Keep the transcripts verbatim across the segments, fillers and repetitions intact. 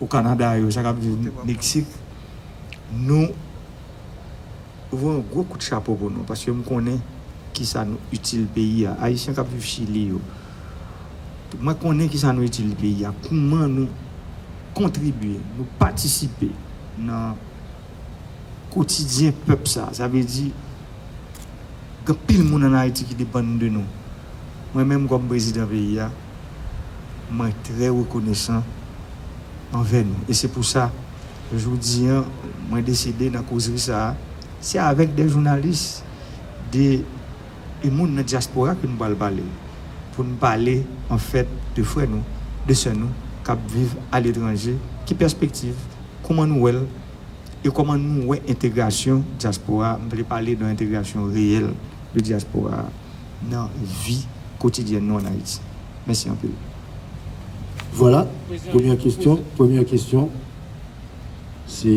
o Kanada yo, sa k ap viv Meksik, nou voye yon gwo kout chapo pou nou, paske m konnen kisa nou itil peyi a. Ayisyen k ap viv Chili yo, mwen konnen kisa nou itil peyi a, kouman nou kontribye, nou patisipe nan kotidyen pèp sa a. Sa vle di, gen anpil moun ann Ayiti ki depann de nou. Mwen menm kòm prezidan peyi a, mwen trè rekonesan anvè nou. E se pou sa, jodi a, mwen deside nan kozri sa a, se avèk de jounalis, de, e moun nan dyaspora ke nou pral pale, pou n pale, anfèt, de frè nou, de sè nou, k ap viv aletranje, ki pèspektiv, kouman nou wè l, e kòman nou wè entegrasyon dyaspora a, m vle pale de yon entegrasyon reyèl de dyaspora a nan vi kotidyèn nou ann Ayiti. Mèsi anpil. Vwala, premyè kesyon, premyè kesyon, se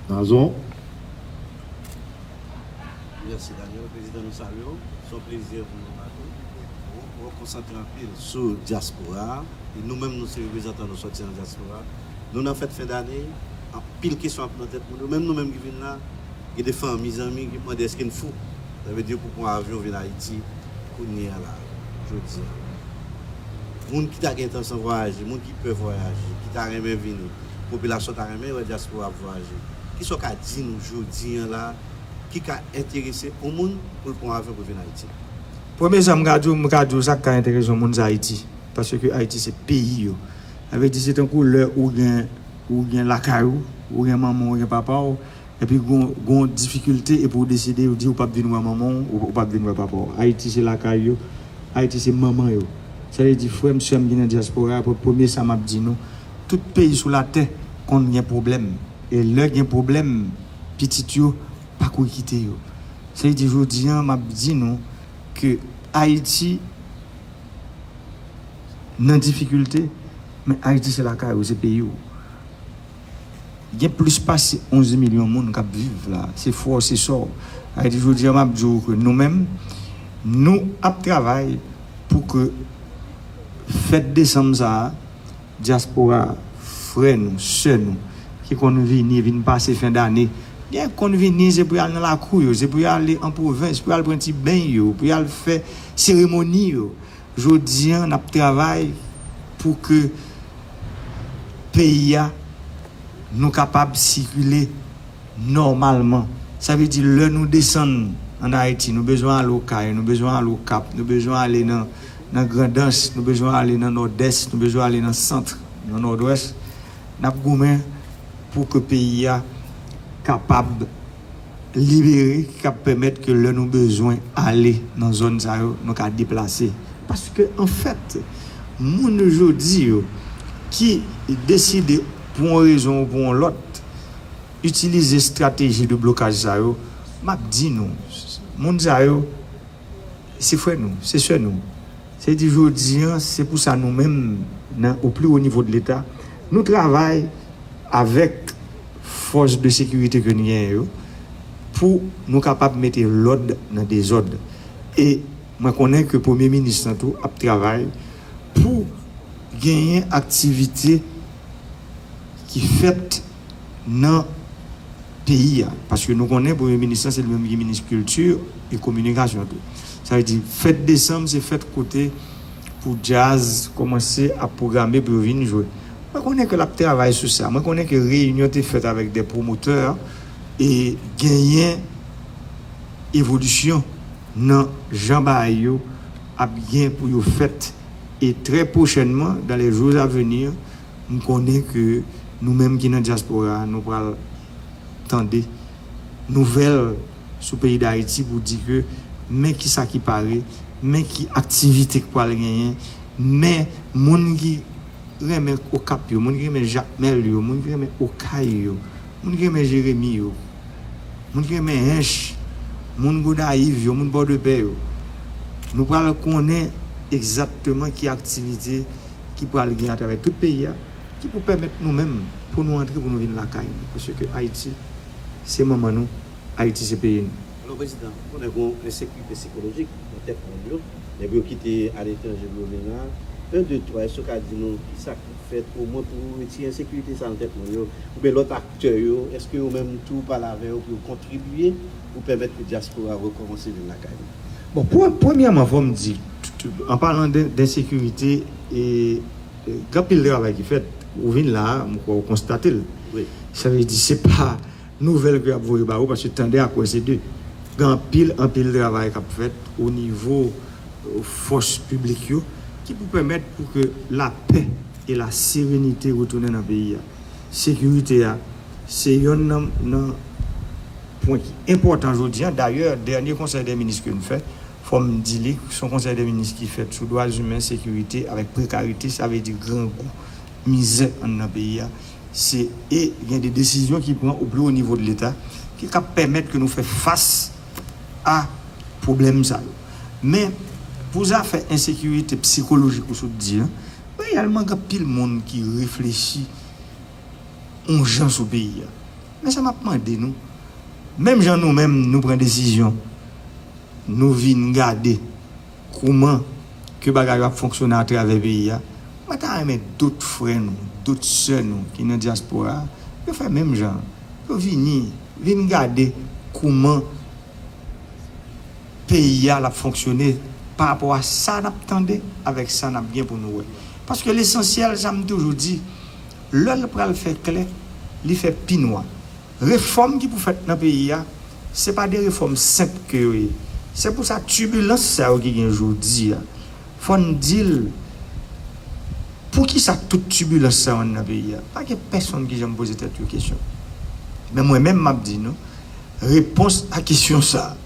Nazon. Mèsi Daniel, prezidan nou salye w, se yon plezi pou nou la tou. Ou konsantre anpil sou dyaspora a, e nou menm nou se reprezantan nou sòti nan dyaspora a. Nou nan fèt fen dane, anpil kesyon ap nan tèt moun yo, menm nou menm ki vin la, gen de fanmi, zanmi ki mande èske n fou. Sa vle di pou pran avyon vin Ayiti kounye a la, jodi a. Moun ki ta gen entansyon vwayaje, moun ki pè vwayaje, ki ta renmen vini, popilasyon ta renmen wè dyaspora ap vwayaje. Kisa w ka di nou jodi a la ki ka enterese yon moun pou l pran avyon pou l vin Ayiti? Premye sa m ka di w, m ka di w sa k ka enterese yon moun se Ayiti. Paske Ayiti se peyi yo. Sa vle di se tankou lè ou gen ou gen lakay ou, ou gen manman w, ou gen papa w, epi gon gon difikilte epi w deside ou di ou p ap vin wè manman w, ou p ap vin wè papa w. Ayiti se lakay yo, Ayiti se manman yo. Sa vle di frè m, sè m ki nan dyaspora a, premye sa m ap di nou, tout peyi sou latè konn gen pwoblèm. E lè gen pwoblèm, pitit yo pa kouri kite yo. Sa vle di jodi a, m ap di nou ke Ayiti nan difikilte, men Ayiti se lakay ou, se peyi w. Gen plis pase onz milyon moun k ap viv la, se frè w, se sè w. Ayiti jodi a, m ap di w ke nou menm, nou ap travay pou ke fèt desanm sa a, dyaspora, frè nou, sè nou, ki konn vini, vin pase fen dane. Gen konn vini, se pou y al nan lakou yo, se pou y ale an pwovens, pou y al pran ti beny yo, pou y al fè seremoni yo. Jodi a, n ap travay pou ke peyi a, nou kapab sikile nòmalman. Sa vle di, lè nou desann ann Ayiti, nou bezwen ale Okay, nou bezwen ale Okap, nou bezwen ale nan, nan Grandans, nou bezwen ale nan Nòdès, nou bezwen ale nan Sant, nan Nòdwès. N ap goumen pou ke peyi a kapab libere, ki kab pèmèt ke lè nou bezwen ale nan zòn sa yo, nou ka deplase. Paske, anfèt, moun jodi yo ki deside, pou yon rezon ou pou yon lòt, itilize estrateji de blokaj sa yo, m ap di nou, moun sa yo, se frè nou, se sè nou. Se di jodi a, se pou sa nou menm, nan, au plus haut niveau de Leta, nou travay avèk fòs de sekirite ke n genyen yo, pou nou kapab mete lòd nan dezòd. E mwen konnen ke premye minis lan tou ap travay pou genyen aktivite ki fèt nan peyi a. Paske nou konnen premye minis lan, se li menm ki minis kilti e kominikasyon tou. Sa vle di, fèt desanm, se fèt kote pou djaz kòmanse ap pwograme pou yo vin jwe. Mwen konnen ke l ap travay sou sa. Mwen konnen ke reyinyon te fèt avèk de pwomotè e genyen evolisyon nan jan bagay yo ap gen pou yo fèt. E trè pwochènman, dans les jours à venir, m konnen ke nou menm ki nan dyaspora a, nou pral tande nouvèl sou peyi Dayiti pou di ke men kisa ki pare, men ki aktivite k pral genyen, men moun ki renmen Okap yo, moun ki renmen Jakmèl yo, moun ki renmen Okay yo, moun ki renmen Jeremi yo, moun ki renmen Ench, moun Gonayiv yo, moun Pòdepè yo. Nou pral konnen egzakteman ki aktivite ki pral gen atravè tout peyi a, ki pou pèmèt nou menm pou nou antre, pou nou vin lakay nou. Paske Ayiti se manman nou, Ayiti se peyi nou. Alò, Prezidan, ou konnen gen yon ensekirite sikolojik nan tèt moun yo, depi yo kite aletranje pou yo vin la. Un, deux, trois, èske w ka di nou kisa k fèt omwen pou retire ensekirite sa nan tèt moun yo, oubyen lòt aktè yo, èske yo menm tou pale avè yo pou yo kontribye pou pèmèt ke dyaspora a rekòmanse vin lakay li? Bon, pre- premyèman, fò m di, t- t- an palan de- densekirite, e, e, gen anpil travay ki fèt. Ou vin la a, m kwè ou konstate l. Wi. Sa vle di, se pa nouvèl ke y ap voye ba ou, paske tande ak wè se de. Gen anpil, anpil travay k ap fèt o nivo, e, fòs piblik yo, ki pou pèmèt pou ke lapè e la serenite retounen nan peyi a. Sekirite a, se yonn nan, nan pwen ki enpòtan jodi a. Dayè, dènye konsèy dè minis ke n fè, fò m di li, se yon konsèy dè minis ki fèt sou dwa imen, sekirite, avèk prekarite, sa vle di grangou, mizè anndan peyi a. Se, e gen de desizyon ki pran o pli wo nivo de Leta, ki kab pèmèt ke nou fè fas a pwoblèm sa yo. Men, pou zafè ensekirite psikolojik ou sot di an, reyèlman, gen anpil moun ki reflechi yon jan sou peyi a. Men sa m ap mande nou, menm jan nou menm nou pran desizyon, nou vin gade kouman ke bagay yo ap fonksyone atravè peyi a, mwen ta renmen dòt frè nou, dòt sè nou ki nan dyaspora a, yo fè menm jan. Yo vini, vin gade kouman peyi a l ap fonksyone pa rapò a sa n ap tande avèk sa n ap gen pou nou wè. Paske lesansyèl, sa m toujou di, lè l pral fè klè, li fè pi nwa. Refòm ki pou fèt nan peyi a, se pa de refòm senp ke yo ye. Se pou sa tibilans sa yo ki gen jodi a, fò n di l, poukisa tout tibilans sa yo anndan peyi a? Pa gen pèsonn ki janm poze tèt yo kesyon. Men mwen menm, m ap di nou, repons a kesyon sa a,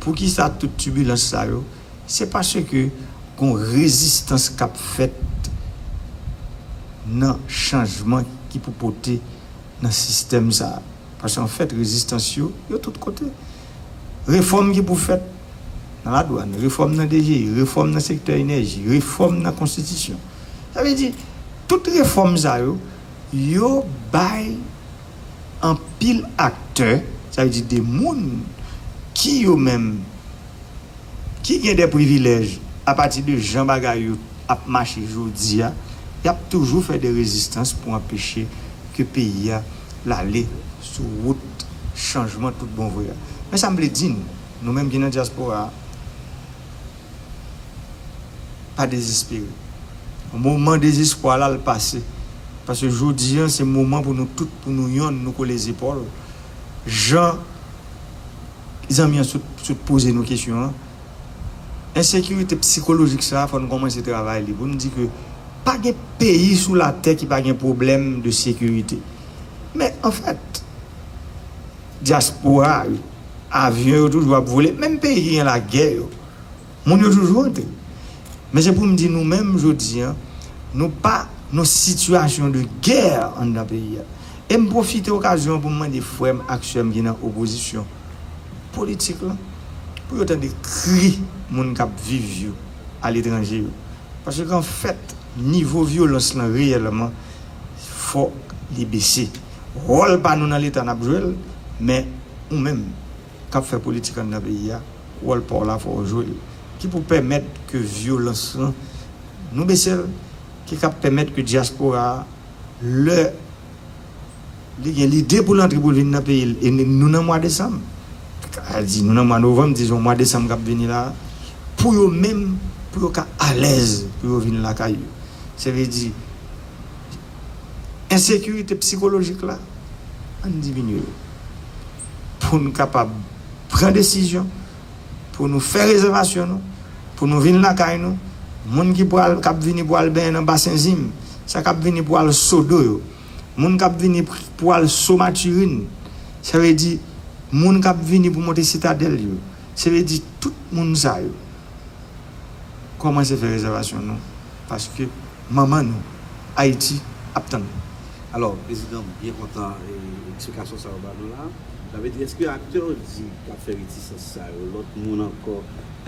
poukisa tout tibilans sa yo, se paske gon rezistans k ap fèt nan chanjman ki pou pote nan sistèm sa a. Paske anfèt, rezistans yo, yo tout kote. Refòm ki pou fèt nan ladwàn, refòm nan D G I, refòm nan sektè enèji, refòm nan konstitisyon. Sa vle di, tout refòm sa yo, yo bay anpil aktè, sa vle di de moun ki yo menm, ki gen de privilèj apati de jan bagay yo ap mache jodi a, y ap toujou fè de rezistans pou anpeche ke peyi a l ale sou wout chanjman tout bon vre a. Men sa m vle di nou, nou menm ki nan dyaspora a, pa dezespere. Moman dezespwa la, l pase. Paske jodi a, se moman pou nou tout, pou nou yonn, nou kole zepòl. Jan zanmi an sot, sot poze nou kesyon an, ensekirite psikolojik sa a, fò n kòmanse travay li. Pou n di ke pa gen peyi sou latè ki pa gen pwoblèm de sekirite. Men, anfèt, dyaspora yo, avyon yo toujou ap vole, menm peyi ki gen lagè yo, moun yo toujou antre. Men se pou m di nou menm jodi a, nou pa nan sitiyasyon de gè anndan peyi a. E m pwofite okazyon an pou m mande frè m ak sè m ki nan opozisyon politik lan, pou yo tande kri moun k ap viv yo aletranje yo. Paske anfèt, nivo vyolans lan reyèlman, fòk li bese. Wòl pa nou nan Leta n ap jwe l, men ou menm k ap fè politik anndan peyi a, wòl pa w la fò w jwe l. Ki pou pèmèt ke vyolans lan, nou bese l, ki k ap pèmèt ke dyaspora a, lè li gen lide pou l antre pou l vin nan peyi l, e n- nou nan mwa desanm, a di nou nan mwa novanm, dizon mwa desanm k ap vini la, pou yo menm, pou yo ka alèz, pou yo vin lakay yo. Sa vle di, ensekirite psikolojik la, ann diminye l. Pou n kapab pran desizyon, pou nou fè rezèvasyon nou, pou nou vin lakay nou, moun ki pral, k ap vini pou al benyen nan basen Zim, sa k ap vini pou al Sodo yo, moun k ap vini pou al So Matirin, sa vle di moun k ap vini pou monte Sitadèl yo, sa vle di tout moun sa yo, kòmanse fè rezèvasyon nou, paske manman nou, Ayiti, ap tann nou. Alò, Prezidan, m byen kontan e, eksplikasyon sa yo ba nou la. Sa vle di, èske aktè w di k ap fè retisans sa yo, lòt moun ankò,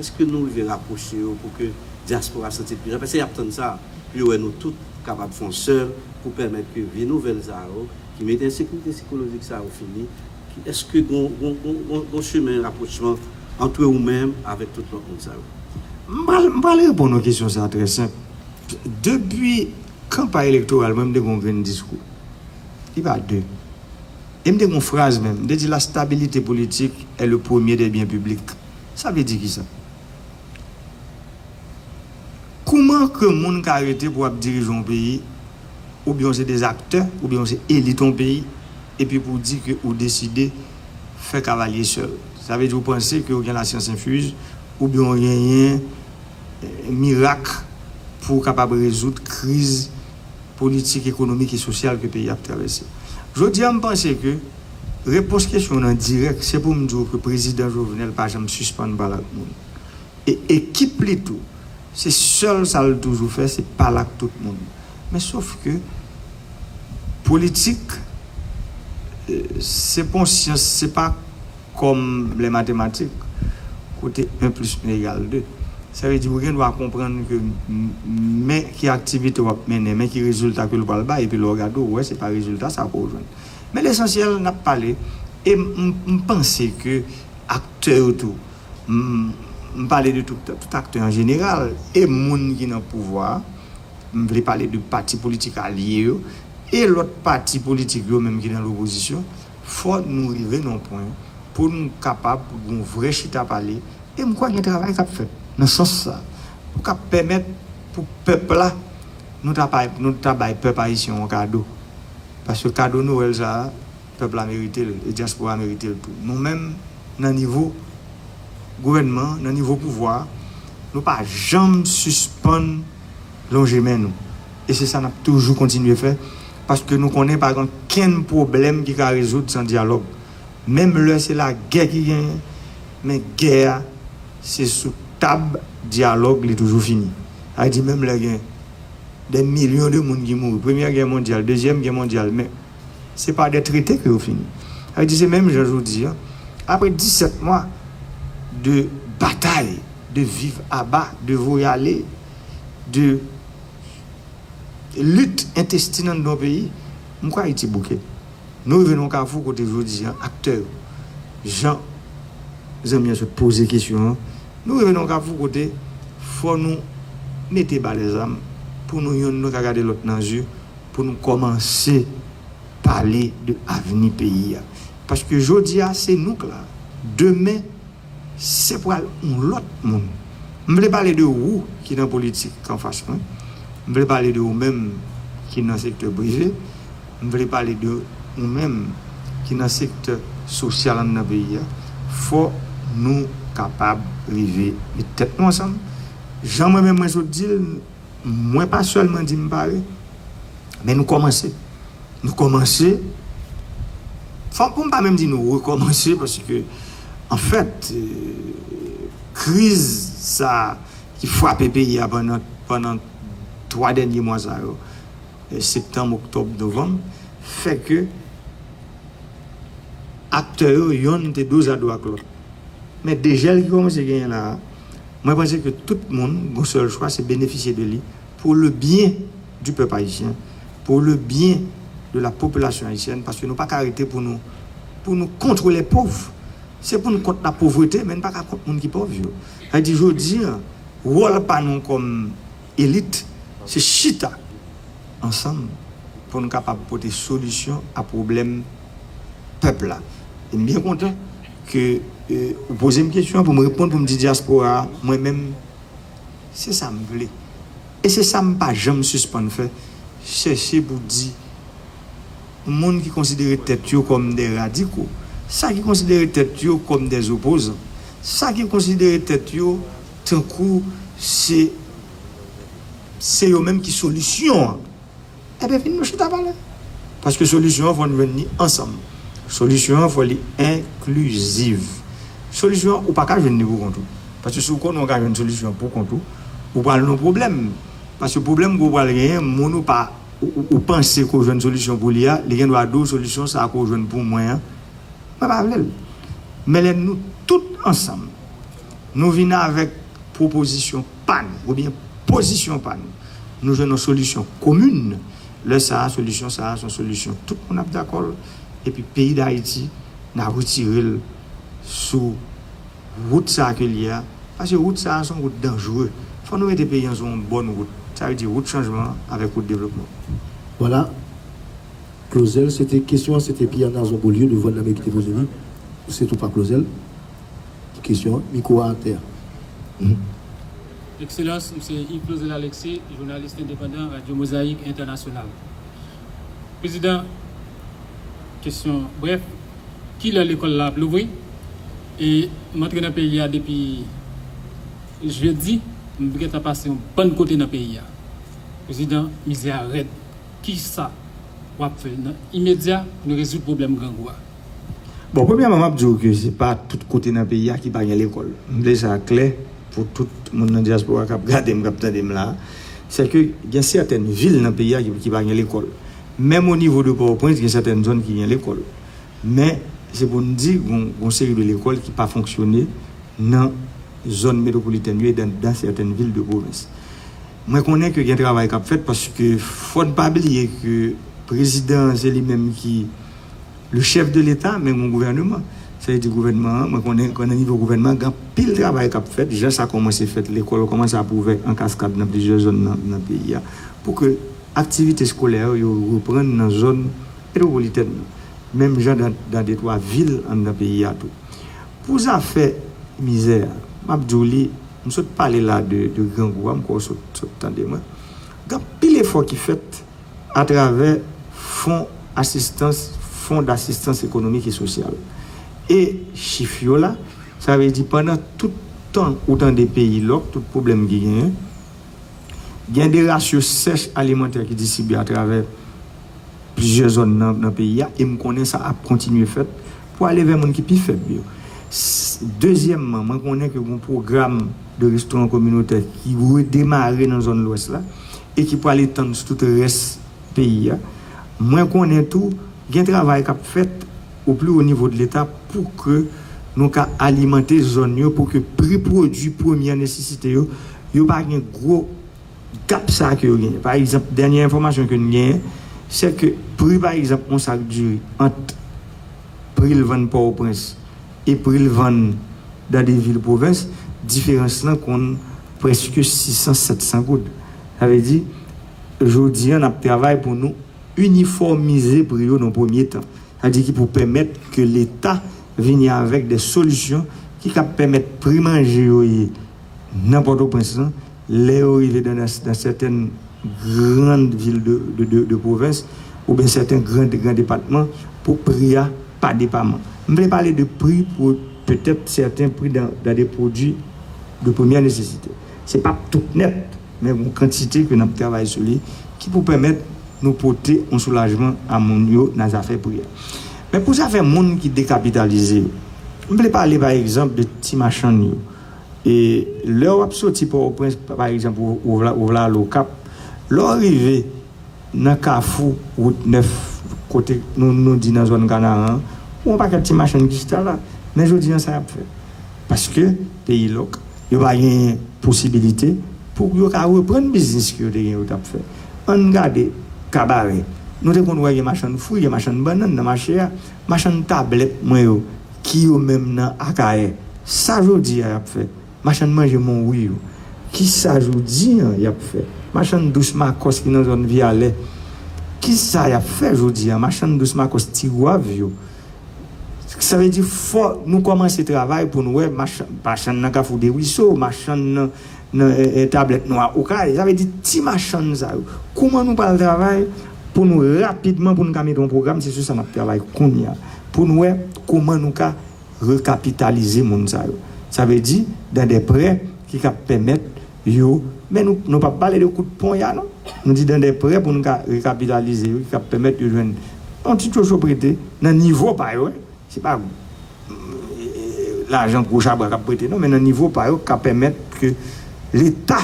èske nou rive rapwoche yo pou ke dyaspora santi l pi jan? Paske y ap tann sa, pou yo wè nou tout kapab fè yon sèl, pou pèmèt ke vye nouvèl sa yo, ki mete ensekirite sikolojik sa yo fini, ki, èske gon, gon, gon, gon, gon chemen rapwochman ant ou menm avèk tout lòt moun sa yo? M pral, m pral reponn ou kesyon sa a trè senp. Depi kanpay elektoral mwen, m te gen yon grenn diskou. Li pa de. E m te gen yon fraz menm. M te di, la stabilité politique est le premier des biens publics. Sa vle di kisa? Kouman ke moun ka rete pou ap dirije yon peyi, oubyen w se de aktè, oubyen w se elit yon peyi, epi pou w di ke ou deside fè kavalye sèl? Sa vle di ou panse ke ou gen lasyans enfuz, oubyen ou genyen eh, mirak pou w kapab rezoud kriz politik, ekonomik e sosyal ke peyi a ap travèse. Jodi a, m panse ke repons kesyon w nan dirèk, se pou m di w ke prezidan Jovenel pa janm sispann pale ak moun. E ekip li tou, se sèl sa l toujou fè, se pale ak tout moun. Men sof ke politik, eh, se pa yon syans, se pa kòm lè matematik, kote en plis en egal de. Sa vle di, ou gen dwa konprann ke m- men ki aktivite w ap mennen, men ki rezilta ke l pral bay, epi lè w gade, w wè se pa rezilta sa ke w jwenn. Men lesansyèl, n ap pale, e m, m, m panse ke aktè yo tou, m, m pale de tout, tout aktè an jeneral, e moun ki nan pouvwa a, m vle pale de pati politik alye yo, e lòt pati politik yo menm ki nan lopozisyon, fò nou rive nan yon pwen pou nou kapab gen yon vrè chita pale, e m kwè gen travay k ap fèt nan sans sa, pou k ap pèmèt pou pèp la, nou ta bay, nou ta bay pèp ayisyen yon kado. Paske kado Nwèl sa a, pèp la merite l, e dyaspora merite l tou. Nou menm, nan nivo gouvènman, nan nivo pouvwa, nou pa janm sispann lonje men nou. E se sa n ap toujou kontinye fè, paske nou konnen pa gen okenn pwoblèm ki ka rezoud san dyalòg. Menm lè se lagè ki genyen, men gè a, se sou tab dyalòg li toujou fini. Sa vle di, menm lè gen dè milyon de moun ki mouri, premyè gè mondyal, dezyèm gè mondyal, men se pa dè trete ke yo fini. Sa vle di, se menm jan jodi a, apre disèt mwa de batay, de viv aba, de voye ale, de lit entestin anndan yon peyi, m kwè Ayiti bouke. Nou rive nan yon kafou kote jodi a, aktè yo, jan zanmi an sot poze kesyon an, nou rive nan yon kafou kote fò nou mete ba lèzam pou nou yonn nou ka gade lòt nan zye, pou nou kòmanse pale de avni peyi a. Paske jodi a, se nou k la. Demen, se pral yon lòt moun. M vle pale de ou ki nan politik anfas mwen. M vle pale de ou menm ki nan sektè prive. M vle pale de ou menm ki nan sektè sosyal anndan peyi a. Fò nou kapab rive met tèt nou ansanm. Jan mwen menm mwen sot di l, mwen pa sèlman di m pare, men nou kòmanse. Nou kòmanse. Fò pou m pa menm di nou rekòmanse, paske, anfèt, eh, kriz sa ki frape peyi a pandan, pandan twa dènye mwa sa yo, eh, septanm, oktòb, novanm, fè ke aktè yo, yonn te dozado ak lòt. Men dejèl ki kòmanse genyen la a, mwen panse ke tout moun gon sèl chwa, se benefisye de li pour le bien du peuple haïtien, pour le bien de la population haïtienne, paske nou pa ka rete pou nou, pou nou contre les pauvres. Se pou nou kont lapovrete, men nou pa ka kont moun ki pòv yo. Sa vle di, jodi a, wòl pa nou kòm elit, se chita ansanm pou nou kapab pote solisyon a pwoblèm pèp la. E m byen kontan ke, eh, ou poze m kesyon an pou m reponn, pou m di dyaspora a, mwen menm, se sa m vle. E se sa m pa janm sispann fè, chèche pou di moun ki konsidere tèt yo kòm de radiko, sa ki konsidere tèt yo kòm de opozan, sa ki konsidere tèt yo tankou se, se yo menm ki solisyon an. Ebyen, vin nou chita pale. Paske solisyon an fò n jwenn li ansanm. Solisyon an fò li enkliziv. Solisyon an, ou pa ka jwenn li pou kont ou. Paske si w konnen w ka jwenn solisyon an pou kont ou, ou pral nan pwoblèm. Paske pwoblèm ke w pral genyen, moun ou pa, ou, ou, ou panse ke w jwenn solisyon pou li a, li gen dwa di w solisyon sa a ke w jwenn pou mwen an, mwen pa vle l. Men lè nou tout ansanm, nou vin avèk pwopozisyon pa nou, oubyen pozisyon pa nou, nou jwenn yon solisyon komin, lè sa a, solisyon sa a, se yon solisyon tout moun ap dakò l, epi peyi Dayiti, n a retire l sou wout sa a ke l ye a, paske wout sa a, se yon wout danjere. Fò nou mete peyi an sou yon bòn wout. Sa vle di wout chanjman an avèk wout devlopman. Vwala. Clausel, se te kesyon an, se te Pierre Nazon Beaulieu de Voix de l'Amérique ki te poze li. Se tou pa Clausel. Kesyon an, mikwo a atè. Ekselans, m se Yves Clausel Alexis, jounalis endepandan Radyo Mozayik Entènasyonal. Prezidan, kesyon brèf, kilè lekòl la ap louvri? E m antre nan peyi a depi jedi, m gentan pase yon bann kote nan peyi a. Prezidan, mizè a rèd. Kisa w ap fè nan imedya pou nou rezoud pwoblèm grangou a? Bon, premyèman, m ap di w ke se pa tout kote nan peyi a ki pa gen lekòl. M vle sa klè pou tout moun nan dyaspora k ap gade m, k ap tande m la. Se ke gen sètèn vil nan peyi a ki, ki pa gen lekòl. Menm o nivo de Pòtoprens, gen sètèn zòn ki gen lekòl. Men, se pou n di, gon, gon seri de lekòl ki pa fonksyone nan zòn metwopolitèn yo e dan, dan sètèn vil de pwovens. Mwen konnen ke gen travay k ap fèt paske fò n pa bliye ke prezidan an se li menm ki le chèf de leta, men gon gouvèneman. Sa vle di gouvènman an, mwen konnen nan nivo gouvènman, gen anpil travay k ap fèt, jan sa kòmanse fèt, lekòl kòmanse ap ouvè an kaskad nan plizyè zòn nan, nan peyi a, pou ke aktivite eskolè yo reprann nan zòn metwopolitèn nan, menm jan dan, dan de twa vil anndan peyi a tou. Pou zafè mizè a, m ap di w li, m sot pale la de, de grangou a, m kwè w sot, sot tande mwen. Gen anpil efò ki fèt atravè fon asistans, fon d'asistans ekonomik e sosyal. E chif yo la, sa vle di pandan tout tan ou tande peyi lòk, tout pwoblèm ki genyen, gen de rasyo sèch alimantè ki distribye atravè plizyè zòn nan, nan peyi a, e m konnen sa ap kontinye fèt pou ale vè moun ki pi fèb yo. S-, dezyèmman, mwen konnen ke gon pwogram de restoran kominotè ki redemare nan zòn lwès la e ki pral etann sou tout rès peyi a. Mwen konnen tou, gen travay k ap fèt o pli wo nivo de leta pou ke nou ka alimante zòn yo, pou ke pri pwodui premyè nesesite yo, yo pa gen gwo gap sa ke yo genyen. Pa egzanp, dènye enfòmasyon ke n genyen, se ke pri, pa egzanp, yon sak diri ant pri l vann Pòtoprens e pri l vann dan de vil pwovens, diferans lan konn prèske sis san, sèt san goud. Sa vle di, jodi a, n ap travay pou nou inifòmize pri yo nan premye tan. Sa vle di ki pou pèmèt ke Leta vini avèk de solisyon ki kab pèmèt pri manje yo ye nan Pòtoprens lan, lè yo rive dan, dan, dan sètèn gran vil de, de, de, de pwovens, oubyen sèten gran, gran depatman, pou pri a pa depaman. M vle pale de pri pou petèt sèten pri dan, dan de pwodui de premyè nesesite. Se p ap tout nèt, men yon kantite ke n ap travay sou li, ki pou pèmèt nou pote yon soulajman a moun yo nan zafè pri a. Men pou zafè moun ki dekapitalize yo, m vle pale, pa egzanp, de ti machann yo. E lè w ap soti Pòtoprens, pa egzanp, ou, ou vle, ou vle al Okap, lè w rive nan kafou wout nèf, kote nou, nou di nan zòn Kanaran an, ou yon pakèt ti machann ki chita la. Men jodi a, sa y ap fè? Paske peyi lòk, yo pa gen posibilite pou yo ka reprann biznis ke yo te gen yo t ap fè. Ann gade Kabarè. Nou te konn wè gen machann fwi, gen machann bannann nan mache a, machann tablèt mwen yo, ki yo menm nan Akayè. Sa jodi a y ap fè? Machann manje Monwi yo, kisa jodi a y ap fè? Machann dous Makòs ki nan zòn Vyalè, kisa y ap fè jodi a? Machann dous Makòs Tigwav yo. Sa vle di fò nou kòmanse travay pou n wè machann, machann nan Kafou de Wiso, machann nan, nan e, e, Tablèt Nwa Okay. Sa vle di ti machann sa yo. Kouman nou pral travay pou nou rapidman, pou nou ka mete yon pwogram, se sou sa n ap travay kounye a. Pou n wè kouman nou ka rekapitalize moun sa yo. Sa vle di, dan de prè ki ka pèmèt yo, men nou, nou p ap pale de kout ponya non. Nou di dan de prè pou nou ka rekapitalize yo, ki ka pèmèt yo jwenn yon ti tchotcho prete nan nivo pa yo, wi. Se pa, eh, lajan gwo chabrak ap prete non, men nan nivo pa yo, ka pèmèt ke Leta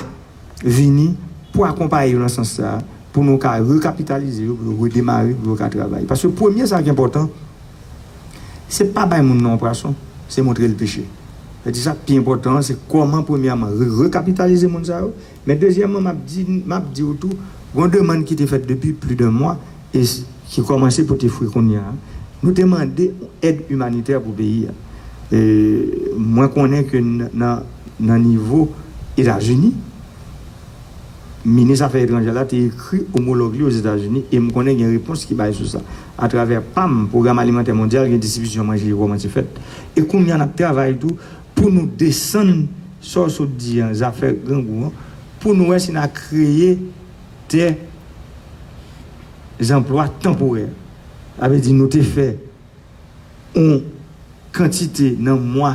vini pou akonpaye yo nan sans sa a, pou nou ka rekapitalize yo, pou yo redemare, pou yo ka travay. Paske premye sa ki enpòtan, se pa bay moun nan yon pwason, se montre l peche. Sa di sa k pi enpòtan an, se kòman premyèman re-, rekapitalize moun sa yo, men dezyèmman, m ap di, m ap di w tou, gon demann ki te fèt depi plis de mwa, e s-, ki kòmanse pote fwi kounye a. Nou te mande yon èd imanitè pou peyi a. E, mwen konnen ke n-, nan, nan nivo Etazini, Minis Afè Etranjè la te ekri omològ li Ozetazini, e m konnen gen repons ki bay sou sa. Atravè pam, Pwogram Alimantè Mondyal, gen distribisyon manje yo kòmanse fèt. E kounye a, n ap travay tou pou nou desann sa w sot di an, zafè grangou an, pou nou wè si n a kreye de zanplwa tanporè. Sa vle di nou te fè yon kantite nan mwa,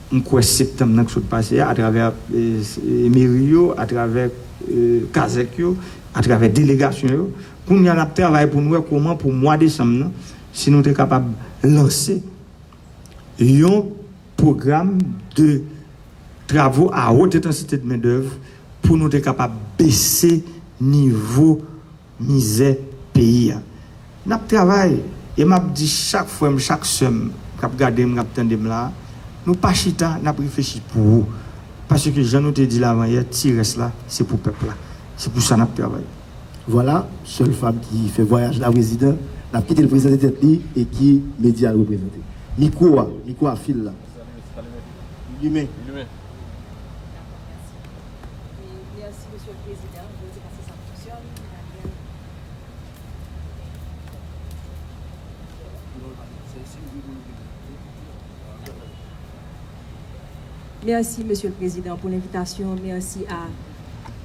m kwè, septanm nan k sot pase a, atravè, e, e, meri yo, atravè, e, kazèk yo, atravè delegasyon yo. Kounye a, n ap travay pou n wè kòman pou mwa desanm nan, si nou te kapab lanse yon pwogram de travaux à haute intensité de main-d'œuvre pou nou te kapab bese nivo mizè peyi a. N ap travay, e m ap di chak frè m, chak sè m k ap gade m, k ap tande m la, nou pa chita, n ap reflechi pou ou. Paske jan nou te di l avanyè, ti rès la, se pou pèp la. Se pou sa n ap travay. Vwala, sèl fanm ki fè vwayaj la, prezidan, n ap kite l prezante tèt li e ki medya l reprezante. Mikwo a, mikwo a fil la. Limen. Limen. Dakò, mèsi. E mèsi, mesye le prezidan. Mwen di kòman sa fonksyone. Merci, Monsieur le Président, pour l'invitation. Merci à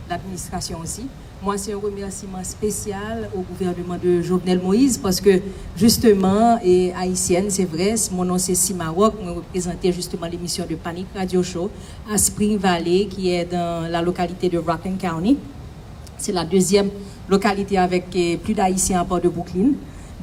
l'administration aussi. Moi, c'est un remerciement spécial au gouvernement de Jovenel Moïse parce que, justement, et haïtienne, c'est vrai, mon nom c'est Simaroc, je représente justement l'émission de Panic Radio Show à Spring Valley, qui est dans la localité de Rockland County. C'est la deuxième localité avec euh, plus d'Haïtiens à part de Brooklyn.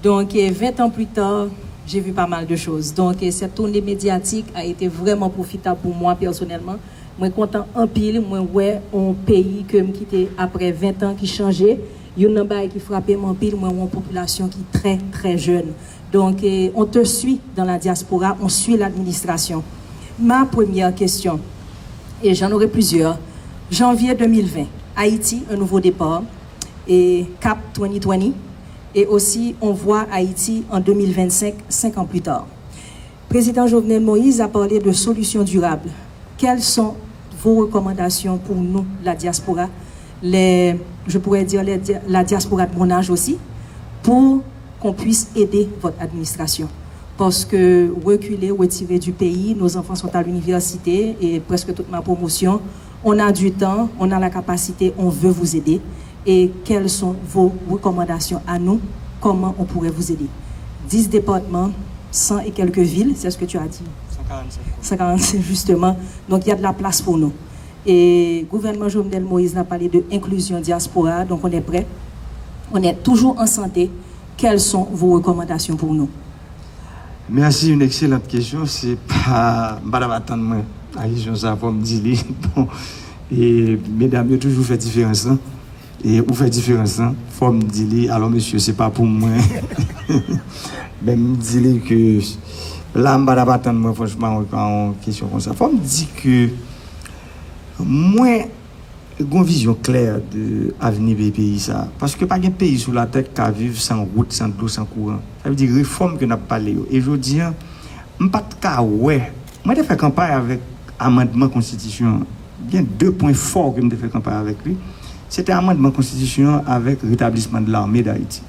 Donc, euh, vingt ans plus tard, j'ai vu pas mal de choses. Donc, euh, cette tournée médiatique a été vraiment profitable pour moi personnellement. Mwen kontan anpil, mwen wè yon peyi ke m kite apre ven tan ki chanje. Youn nan bagay ki frape m anpil, mwen wè yon popilasyon ki trè, trè jèn. Donc, euh, on te suit dans la diaspora, on suit l'administration. Ma première question, et j'en aurai plusieurs, janvier deux mille vingt, Haïti, un nouveau départ, et cap twenty twenty, et aussi on voit Haïti en deux mille vingt-cinq, cinq ans plus tard. Président Jovenel Moïse a parlé de solutions durables. Quelles sont vos recommandations pour nous, la diaspora, les, je pourrais dire les, la diaspora de mon âge aussi, pour qu'on puisse aider votre administration? Parce que reculer, retirer du pays, nos enfants sont à l'université et presque toute ma promotion, on a du temps, on a la capacité, on veut vous aider. Et quelles sont vos recommandations à nous? Comment on pourrait vous aider? Dix départements, cent et quelques villes, c'est ce que tu as dit. Cent quarante-cinq communes. Cent quarante-cinq, justement. Donc, il y a de la place pour nous. Et gouvernement Jovenel Moïse a parlé de inclusion diaspora, donc on est prêt. On est toujours en santé. Quelles sont vos recommandations pour nous? Mèsi, yon ekselant kesyon. Se pa, m pa t ap atann mwen a kesyon sa, fò m di li. Bon, e medam yo toujou fè diferans lan. E ou fè diferans lan, fò m di li. Alò, mesye, se pa pou mwen. Men m di li ke la, m pa t ap atann mwen, franchman, yon, yon kesyon konsa. Fò m di ke mwen, gon vizyon klè de avni peyi, peyi sa a. Paske pa gen peyi sou latè ki ka viv san wout, san dlo, san kouran. Sa vle di refòm ke n ap pale yo. E jodi a, m pa t ka wè. Mwen te fè kanpay avèk amandman konstitisyon an. Gen de pwen fò ke m te fè kanpay avèk li. Se te amandman konstitisyon an avèk retablisman de l'armée d'Haïti.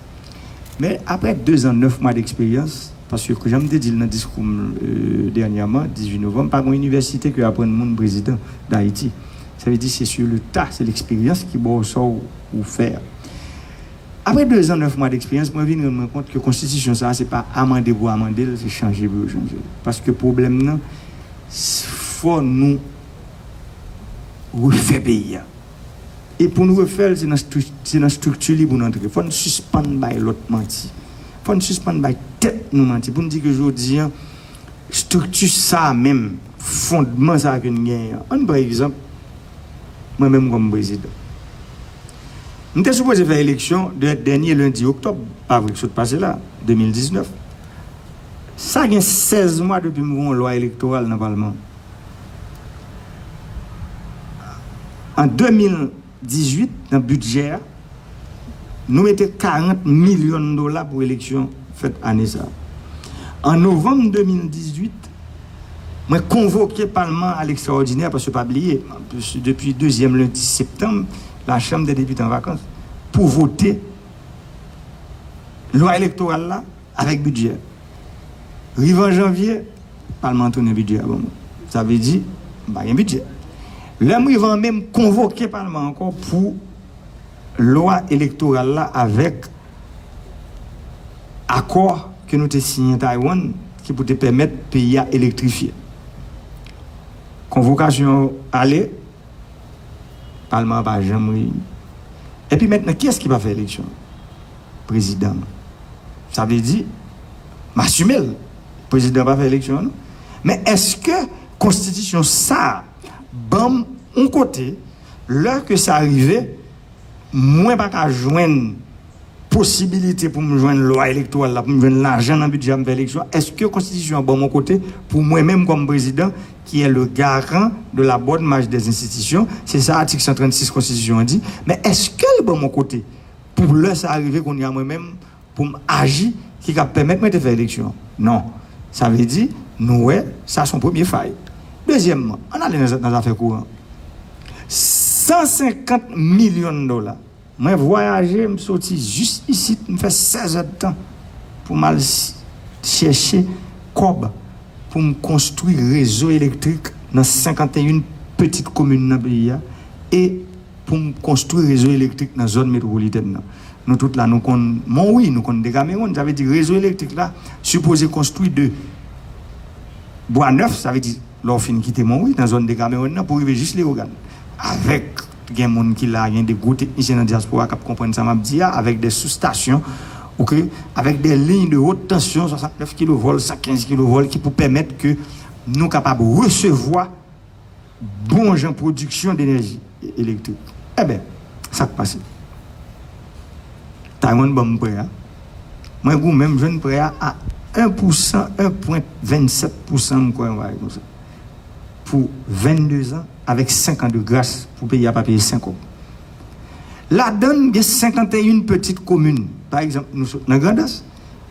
Men apre dezan, nèf mwa deksperyans, paske jan m te di l nan diskou m, euh, dènyèman, dizuit novanm, pa gen yon inivèsite ki aprann moun prezidan Dayiti. Sa vle di se sur le tas, se leksperyans ki ba w sa w, ou fè a. Apre dezan, nèf mwa deksperyans, mwen vin rann mwen kont ke konstitisyon sa a, se pa amande pou amande l, se chanje pou yo chanje l. Paske pwoblèm nan, s-, fò nou refè peyi a. E pou n refè l, se nan stri-, se nan estrikti li pou n antre. Fò n sispann bay lòt manti. Fò n sispann bay tèt nou manti. Pou n di ke jodi a, estrikti sa a menm, fondman sa a ke n genyen an. Ann pran egzanp, mwen menm kòm prezidan. M te sipoze fè eleksyon dè-, dènye lendi oktòb, pa vre, k sot pase la, de mil diznèf. Sa gen sèz mwa depi m voye yon lwa elektoral nan palman. An de mil dizuit, nan bidjè a, nou mete karant milyon dola pou eleksyon fèt ane sa a. An novanm de mil dizuit, mwen konvoke palman a lekstraòdinè, paske pa bliye, depi dezyèm lendi septanm, la Chanm dè Depite an vakans, pou vote lwa elektoral la avèk bidjè. Rive an janvye, palman an tounen bidjè a ban mwen. Sa vle di, m pa gen bidjè. Lè m rive an me, m konvoke palman ankò pou lwa elektoral la avèk akò ke nou te siyen Taiwan ki pou te pèmèt peyi a elektrifye. Konvokasyon an ale, palman an pa janm reyini. Epi mentnan, kiyès ki pa fè eleksyon? Prezidan an. Sa vle di, m asime l. Prezidan an pa fè eleksyon an, non. Men èske konstitisyon sa a ban m yon kote, lè ke sa rive, mwen pa ka jwenn posibilite pou m jwenn lwa elektoral la, pou m jwenn lajan nan bidjè a, m fè eleksyon, èske konstitisyon an ban m yon kote pou mwen menm kòm prezidan, qui est le garant de la bonne marche des institutions? Se sa atik san trannsis konstitisyon an di. Men èske l ban m yon kote pou lè sa a rive kounye a mwen menm, pou m aji, ki ka pèmèt mwen te fè eleksyon? Non. Sa vle di, nou wè, sa se yon premye fay. Dezyèmman, ann ale nan, nan zafè kouran. San senkant milyon dola. Mwen vwayaje, m soti jis isit, m fè sèz èdtan pou m al s-, chèche kòb pou m konstwi rezo elektrik nan senkant e yon pitit komin nan peyi a e pou m konstwi rezo elektrik nan zòn metwopolitèn nan. Nou tout la, nou konn Monwi, nou konn Dekamewonn. Sa vle di rezo elektrik la sipoze konstwi de Bwa Nèf, sa vle di lè w fin kite Monwi, nan zòn Dekamewonn nan, pou rive jis Leyogàn. Avèk, gen moun ki la, gen de gwo teknisyen nan dyaspora k ap konprann sa m ap di a, avèk de soustasyon, oke, avèk de liy de wot tansyon, swasantnèf kilovòl, san kenz kilovòl, ki pou pèmèt ke nou kapab resevwa bon jan pwodiksyon denèji elektrik. Enben, sa k pase? Taiwan ban m prè a. Mwen goumen, m jwenn prè a a en pousan, en pwen vennsèt pousan, m kwè, yon bagay konsa. Pou vennde zan, avèk senk an de gras, pou peyi a pa peye senk kòb. Ladan l, gen senkant e yon pitit komin. Pa egzanp, nou sot nan Grandans,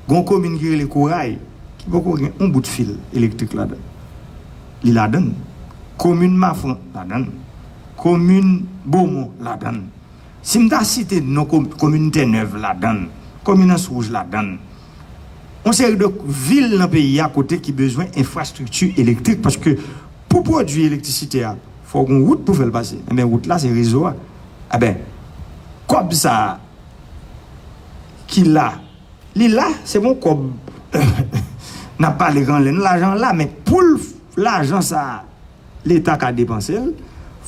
gen yon komin ki rele Koray, ki poko gen yon bout fil elektrik ladan l. Li ladan l. Komin Mafran, ladan l. Komin Bomon, ladan l. Si m ta site non, komin Tènèv ladan l, komin Ans Wouj ladan l, yon seri de vil nan peyi a kote ki bezwen enfrastrikti elektrik, paske pou pwodui elektrisite a, fò w gen wout pou fè l pase. Enben, wout la, se rezo a. Enben, kòb sa a ki la, li la, se bon kòb. N ap pale granlen, lajan la, men pou l, lajan sa a, Leta ka depanse l,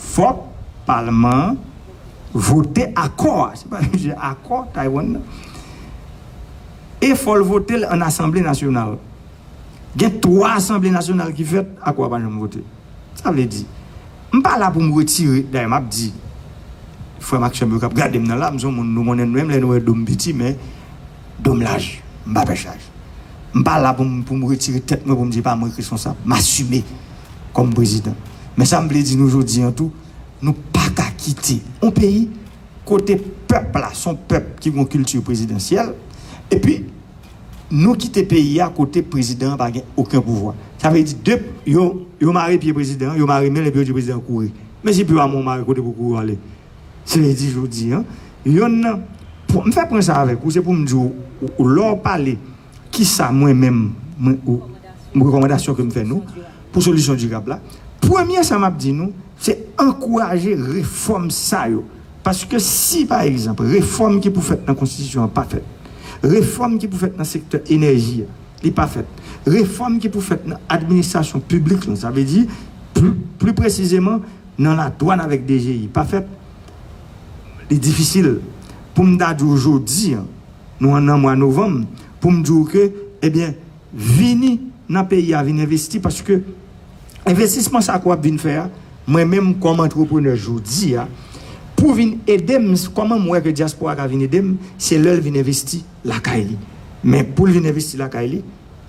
fòk palman an vote akò a. Se pa vle di akò Taiwan nan. E fò l vote l an Asanble Nasyonal. Gen twa Asanble Nasyonal ki fèt, akò a pa janm vote. Sa vle di, m pa la pou m retire, dayè m ap di, frè m ak sè m yo k ap gade m nan la, m se yon moun, nou konnen nou menm lè nou wè do m piti, men do m laj, m pa pè chaj. M pa la pou m, pou m retire tèt mwen, pou m di pa mwen k responsab. M asime kòm prezidan. Men sa m vle di nou jodi an tou, nou pa ka kite yon peyi kote pèp la, se yon pèp ki gen yon kilti prezidansyèl, epi nou kite peyi a kote prezidan an pa gen okenn pouvwa. Sa vle di, de, yo, yo mare pye prezidan an, yo mare men l, epi yo di prezidan an kouri. Men si pye w a mare, kote pou kouri w ale? Se vle di jodi an, yonn nan, pou, m fè pwen sa avèk ou, se pou m di w, ou, ou, lè w pale, kisa mwen menm, mwen, ou, m, rekòmandasyon ke m fè nou pou solisyon dirab la. Premye sa m ap di nou, se ankouraje refòm sa yo. Paske si, pa egzanp, refòm ki pou fèt nan konstitisyon an pa fèt, refòm ki pou fèt nan sektè enèji a, li pa fèt, refòm ki pou fèt nan administrasyon piblik lan, sa vle di, pli, pli presizeman, nan ladwàn avèk D G I pa fèt, li difisil pou m ta di w jodi an, nou an nan mwa novanm, pou m di w ke, ebyen, vini nan peyi a, vin envesti, paske envestisman sa ke w ap vin fè a, mwen menm kòm antreprenè jodi a, pou vin ede m, kòman m wè ke dyaspora ka vin ede m, se lè l vin envesti lakay li. Men pou l vin envesti lakay li,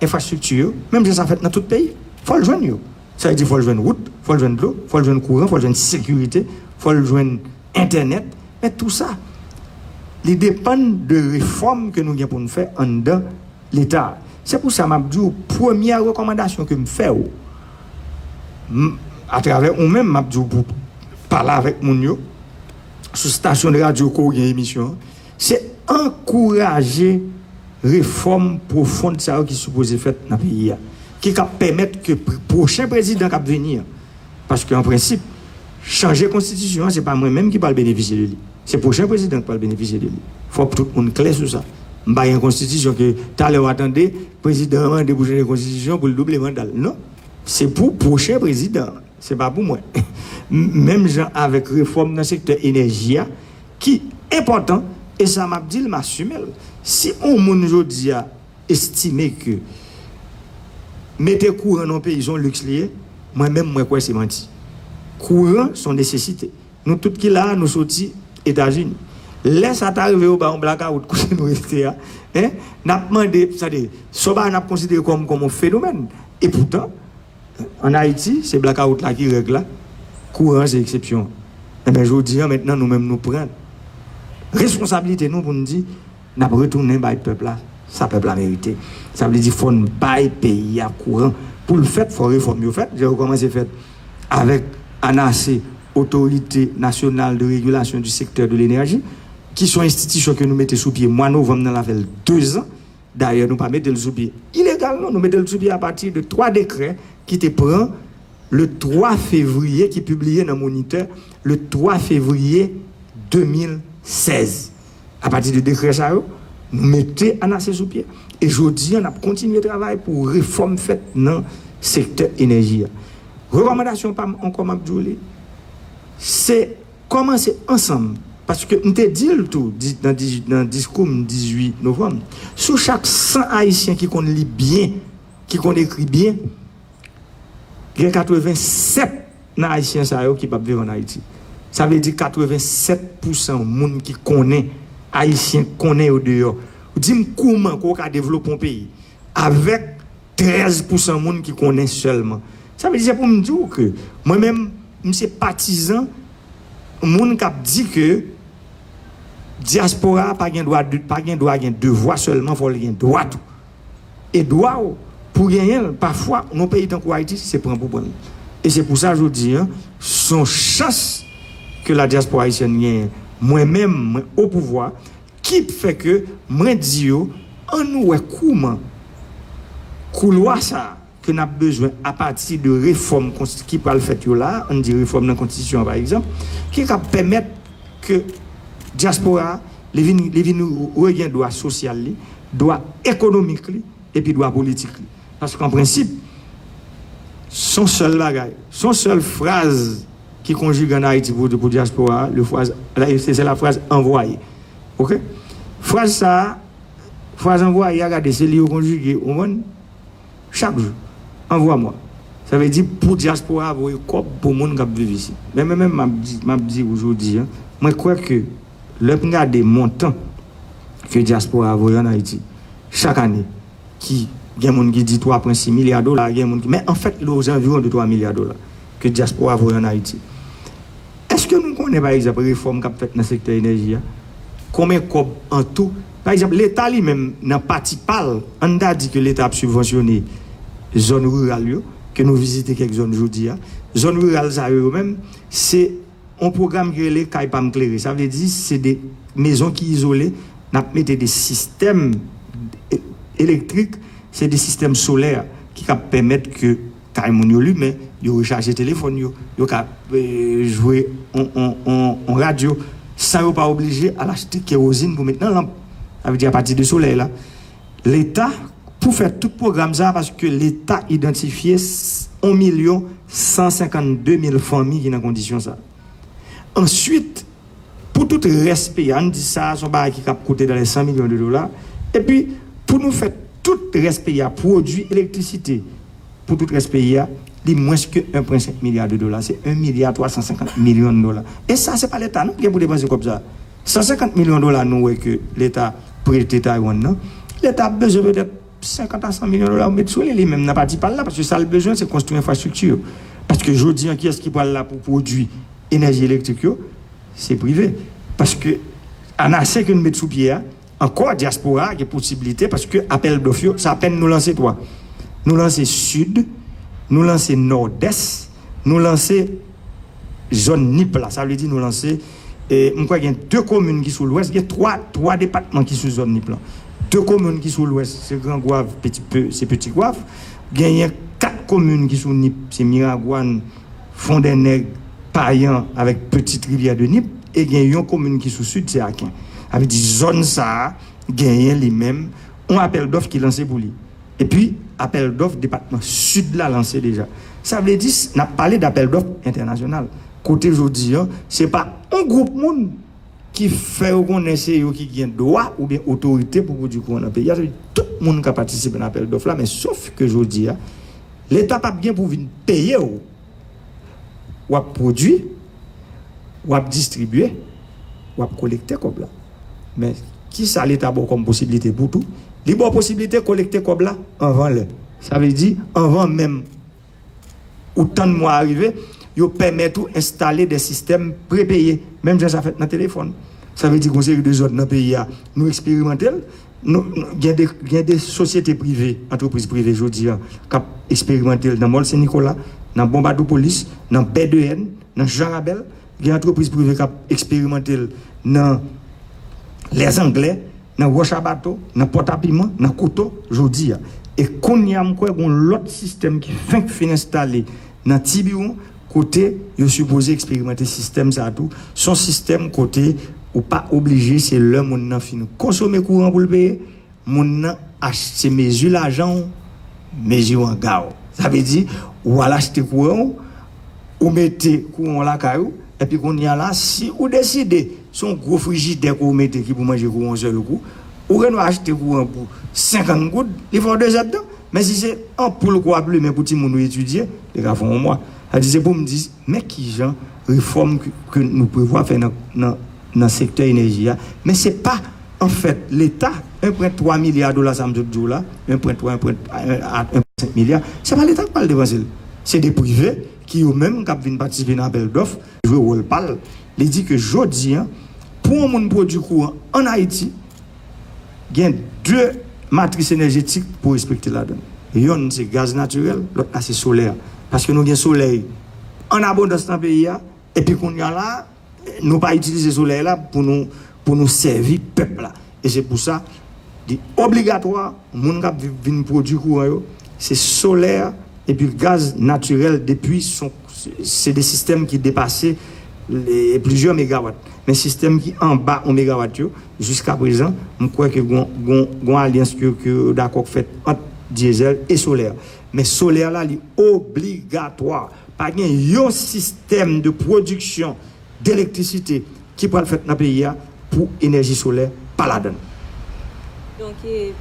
enfrastrikti yo, menm jan sa fèt nan tout peyi, fò l jwenn yo. Sa vle di fò l jwenn wout, fò l jwenn dlo, fò l jwenn kouran, fò l jwenn sekirite, fò l jwenn entènèt. Men tou sa, li depann de refòm ke nou gen pou n fè anndan Leta. Se pou sa m ap di w, premyè rekòmandasyon ke m fè w, m, atravè ou menm, m ap di w pou pale avèk moun yo, sou stasyon de radyo ke w gen emisyon an, se ankouraje refòm pwofon sa yo ki sipoze fèt nan peyi a, ki ka pèmèt ke pr- pwochen prezidan k ap vini an, paske an prensip, chanje konstitisyon an, se pa mwen menm ki pral benefisye de li. Se pwochen prezidan ki pral benefisye de li. Fòk tout moun klè sou sa. M pa gen konstitisyon ke talè w a tande, prezidan an mande pou chanje konstitisyon pou l double manda l. Non. Se pou pwochen prezidan an. Se pa pou mwen. Menm jan avèk refòm nan sektè enèji a, ki enpòtan, e sa m ap di l, m asime l. Si yon moun jodi a estime ke mete kouran nan yon peyi se yon liks li ye, mwen menm mwen kwè se manti. Kouran se yon nesesite. Nou tout ki la a, nou soti Etazini. Lè sa ta rive yo ba yon blakawout kote nou rete a, en, n ap mande, sa de, sa ba n ap konsidere kòm kòm yon fenomèn. E poutan, ann Ayiti, se blakawout la ki règ la, kouran se eksepsyon. Enben, jodi an, mentnan, nou menm nou pran responsablite nou pou n di, n ap retounen bay pèp la sa pèp la merite. Sa vle di fò n bay peyi a kouran. Pou l fèt, fò refòm yo fèt. Yo kòmanse fèt avèk ANASE, Autorité Nationale de Régulation du Secteur de l'Énergie, ki se yon enstitisyon ke nou mete sou pye mwa novanm nan, l a fè l dezan. Dayè, nou pa mete l sou pye ilegal, non. Nou mete l sou pye apati de twa dekrè ki te pran le twa fevriye, ki pibliye nan Monitè le twa fevriye de mil sèz. Apati de dekrè sa yo, nou mete ANASE sou pye. E jodi a, n ap kontinye travay pou refòm fèt nan sektè enèji a. Rekòmandasyon pa m ankò, m ap di w li, se kòmanse ansanm. Paske m te di l tou di- nan, di- nan diskou m dizuit novanm, sou chak san Ayisyen ki konn li byen, ki konn ekri byen, gen katreven sèt nan Ayisyen sa yo ki p ap viv ann Ayiti. Sa vle di katreven sèt pousan moun ki konnen, Ayisyen konnen yo deyò. Di m kouman ke w ka devlope yon peyi avèk trèz pousan moun ki konnen sèlman. Sa vle di, se pou m di w ke mwen menm, m se patizan moun k ap di ke dyaspora a pa gen dwa, pa gen dwa gen de vwa sèlman, fò l gen dwa tou. E dwa w pou genyen l, pafwa, nan peyi tankou Ayiti, se pran pou pran l. E se pou sa, jodi a, se yon chans ke la diaspora haïtienne genyen. Mwen menm, mwen o pouvwa, ki fè ke mwen di yo, ann nou wè kouman koulwa sa a ke n ap bezwen apati de refòm konsti- ki pral fèt yo la, ann di refòm nan konstitisyon an, pa egzanp, ki ka pèmèt ke dyaspora a, li vin, li vin regen dwa sosyal li, dwa ekonomik li, epi dwa politik li. Paske an prensip, se yon sèl bagay, se yon sèl fraz ki konjige ann Ayiti pou, pou dyaspora a, le fraz, la, se, se la fraz anvwaye. Oke? Fraz sa a, fraz anvwaye a, gade, se li yo konjige, ou konprann? Chak jou. Anvwa mwa. Sa vle di pou dyaspora a voye kòb pou moun k ap viv isit. Men mwen menm, m ap di, m ap di w jodi a, mwen kwè ke lè m gade montan ke dyaspora a voye ann Ayiti chak ane, ki gen moun ki di twa pwen sis milya dola, gen moun ki, men anfèt, li ozanviwon de twa milya dola ke dyaspora a voye ann Ayiti. Èske nou konnen, pa egzanp, refòm k ap fèt nan sektè enèji a? Konbyen kòb an tou? Pa egzanp, Leta li menm, nan pati pa l, ann ta di ke Leta ap sibvansyone zòn riral yo, ke nou vizite kèk zòn jodi a. Zòn riral sa yo, yo menm, se yon pwogram ki rele Kay Pa M Klere. Sa vle di, se de mezon ki izole, n ap mete de sistèm e- elektrik, se de sistèm solè ki ka pèmèt ke kay moun yo limen, yo rechaje telefòn yo, yo ka, eh, jwe on, on, on, on radyo, san yo pa oblije al achte kerozin pou met nan lanp. Sa vle di apati de solèy la. Leta, pou fè tout pwogram sa a, paske Leta idantifye s- yon milyon san senkannde mil fanmi ki nan kondisyon sa a. Answit, pou tout rès peyi a, ann di sa, se yon bagay ki kab koute dans les cent millions de dollars. Epi, pou nou fè tout rès peyi a pwodui elektrisite pou tout rès peyi a, li mwens ke en pwen senk milya de dola. Se en milya twa san senkant milyon de dola. E sa, se pa Leta non ki gen pou depanse kòb sa. San senkant milyon dola nou wè ke Leta prete Taiwan nan, Leta ap bezwen petèt senkant a san milyon dola pou met sou li, li menm nan pati pa l la, paske sa l bezwen, se konstwi enfrastrikti yo. Paske jodi a, kiyès ki pral la pou pwodui enèji elektrik yo? Se prive. Paske ANASE ke n met sou pye a, ankò, dyaspora a gen posiblite, paske apèl dòf yo, se apèn nou lanse twa. Nou lanse Sid, nou lanse Nòdès, nou lanse zòn Nip la. Sa vle di nou lanse, E, m kwè gen de komin ki sou lwès, gen twa, twa depatman ki sou zòn Nip lan. De komin ki sou lwès, se Gran Gwav, Peti, Pe- se Peti Gwav. Genyen kat komin ki sou Nip, se Miragwàn, Fondènèg, Payan avèk Petite Rivière de Nip. E gen yon komin ki sou sid, se Aken. Sa vle di zòn sa a genyen li menm yon apèl dòf ki lanse pou li. Epi, apèl dòf depatman sid la lanse deja. Sa vle di, n ap pale d apèl dòf entènasyonal. Kote jodi an, se pa yon gwoup moun ki fè yo konnen se yo ki gen dwa oubyen otorite pou pwodui kouran nan peyi a. Sa vle di, tout moun ka patisipe nan apèl dòf la, men sof ke jodi a, Leta p ap gen pou vin peye w. W ap pwodui, w ap distribye, w ap kolekte kòb la. Men, kisa Leta ba w kòm posiblite pou tou? Li ba w posiblite kolekte kòb la anvan lè. Sa vle di, anvan menm ou tann mwa a rive, yo pèmèt ou enstale de sistèm prepeye, menm jan sa fèt nan telefòn. Sa vle di, gen yon seri de zòn nan peyi a, nou eksperimante l. Nou, nou- gen de, gen de sosyete prive, antrepriz prive jodi a, k ap eksperimante l nan Mòl Sen Nikola, nan Bonbadoupolis, nan Bè de N, nan Jan Rabèl. Gen antrepriz prive k ap eksperimante l nan Lèzanglè, nan Wòch a Bato, nan Pòtapiman, nan Koto, jodi a. E kounye a, m kwè gen yon lòt sistèm ki fenk fin enstale nan Tibiwon, kote yo sipoze eksperimante sistèm sa a tou. Se yon sistèm kote ou pa oblije se lè moun nan fin konsome kouran pou l peye, moun nan achte mezi lajan w, mezi w an ga w. Sa vle di, ou al achte kouran w, ou mete kouran w lakay ou, epi kounye a la, si ou deside, se yon gwo frijidè ke w mete ki pou manje kouran yon sèl kou, ou gen dwa achte kouran pou senkant goud, li fè w de zèdtan. Men si se anpoul ke w ap limen pou timoun ou etidye, li ka fè w yon mwa. Sa di, se pou m di, men kijan refòm ke, ke nou prevwa fè nan, nan, nan sektè enèji a. Men se pa, anfèt, Leta, en pwen twa milya dola sa m sot di w la, en pwen twa, en pwen, a en pwen senk milya, se pa Leta k pral depanse l. Se de prive ki yo menm k ap vin patisipe nan apèl dòf, jwe wòl pa l. Li di ke jodi a, pou yon moun pwodui kouran ann Ayiti, gen de matris enèjetik pou respekte ladan l. Yonn se gaz natirèl, lòt la se solè. Paske nou gen solèy an abondans nan peyi a, epi kounye a la, nou pa itilize solèy la pou nou, pou nou sèvi pèp la. E se pou sa, li obligatwa, moun k ap vi- vin pwodui kouran yo, se solè epi gaz natirèl depi son, se de sistèm ki depase le- plizyè megawat. Men sistèm ki anba yon megawat yo, jiska prezan, m kwè ke gon, gon, gon alyans ke, ke dakò k fèt ant dyezèl e solè. Men solè la, li obligatwa. Pa gen yon sistèm de pwodiksyon d'elektrisite ki pral fèt nan peyi a pou enèji solè pa ladan l. Donc, eh,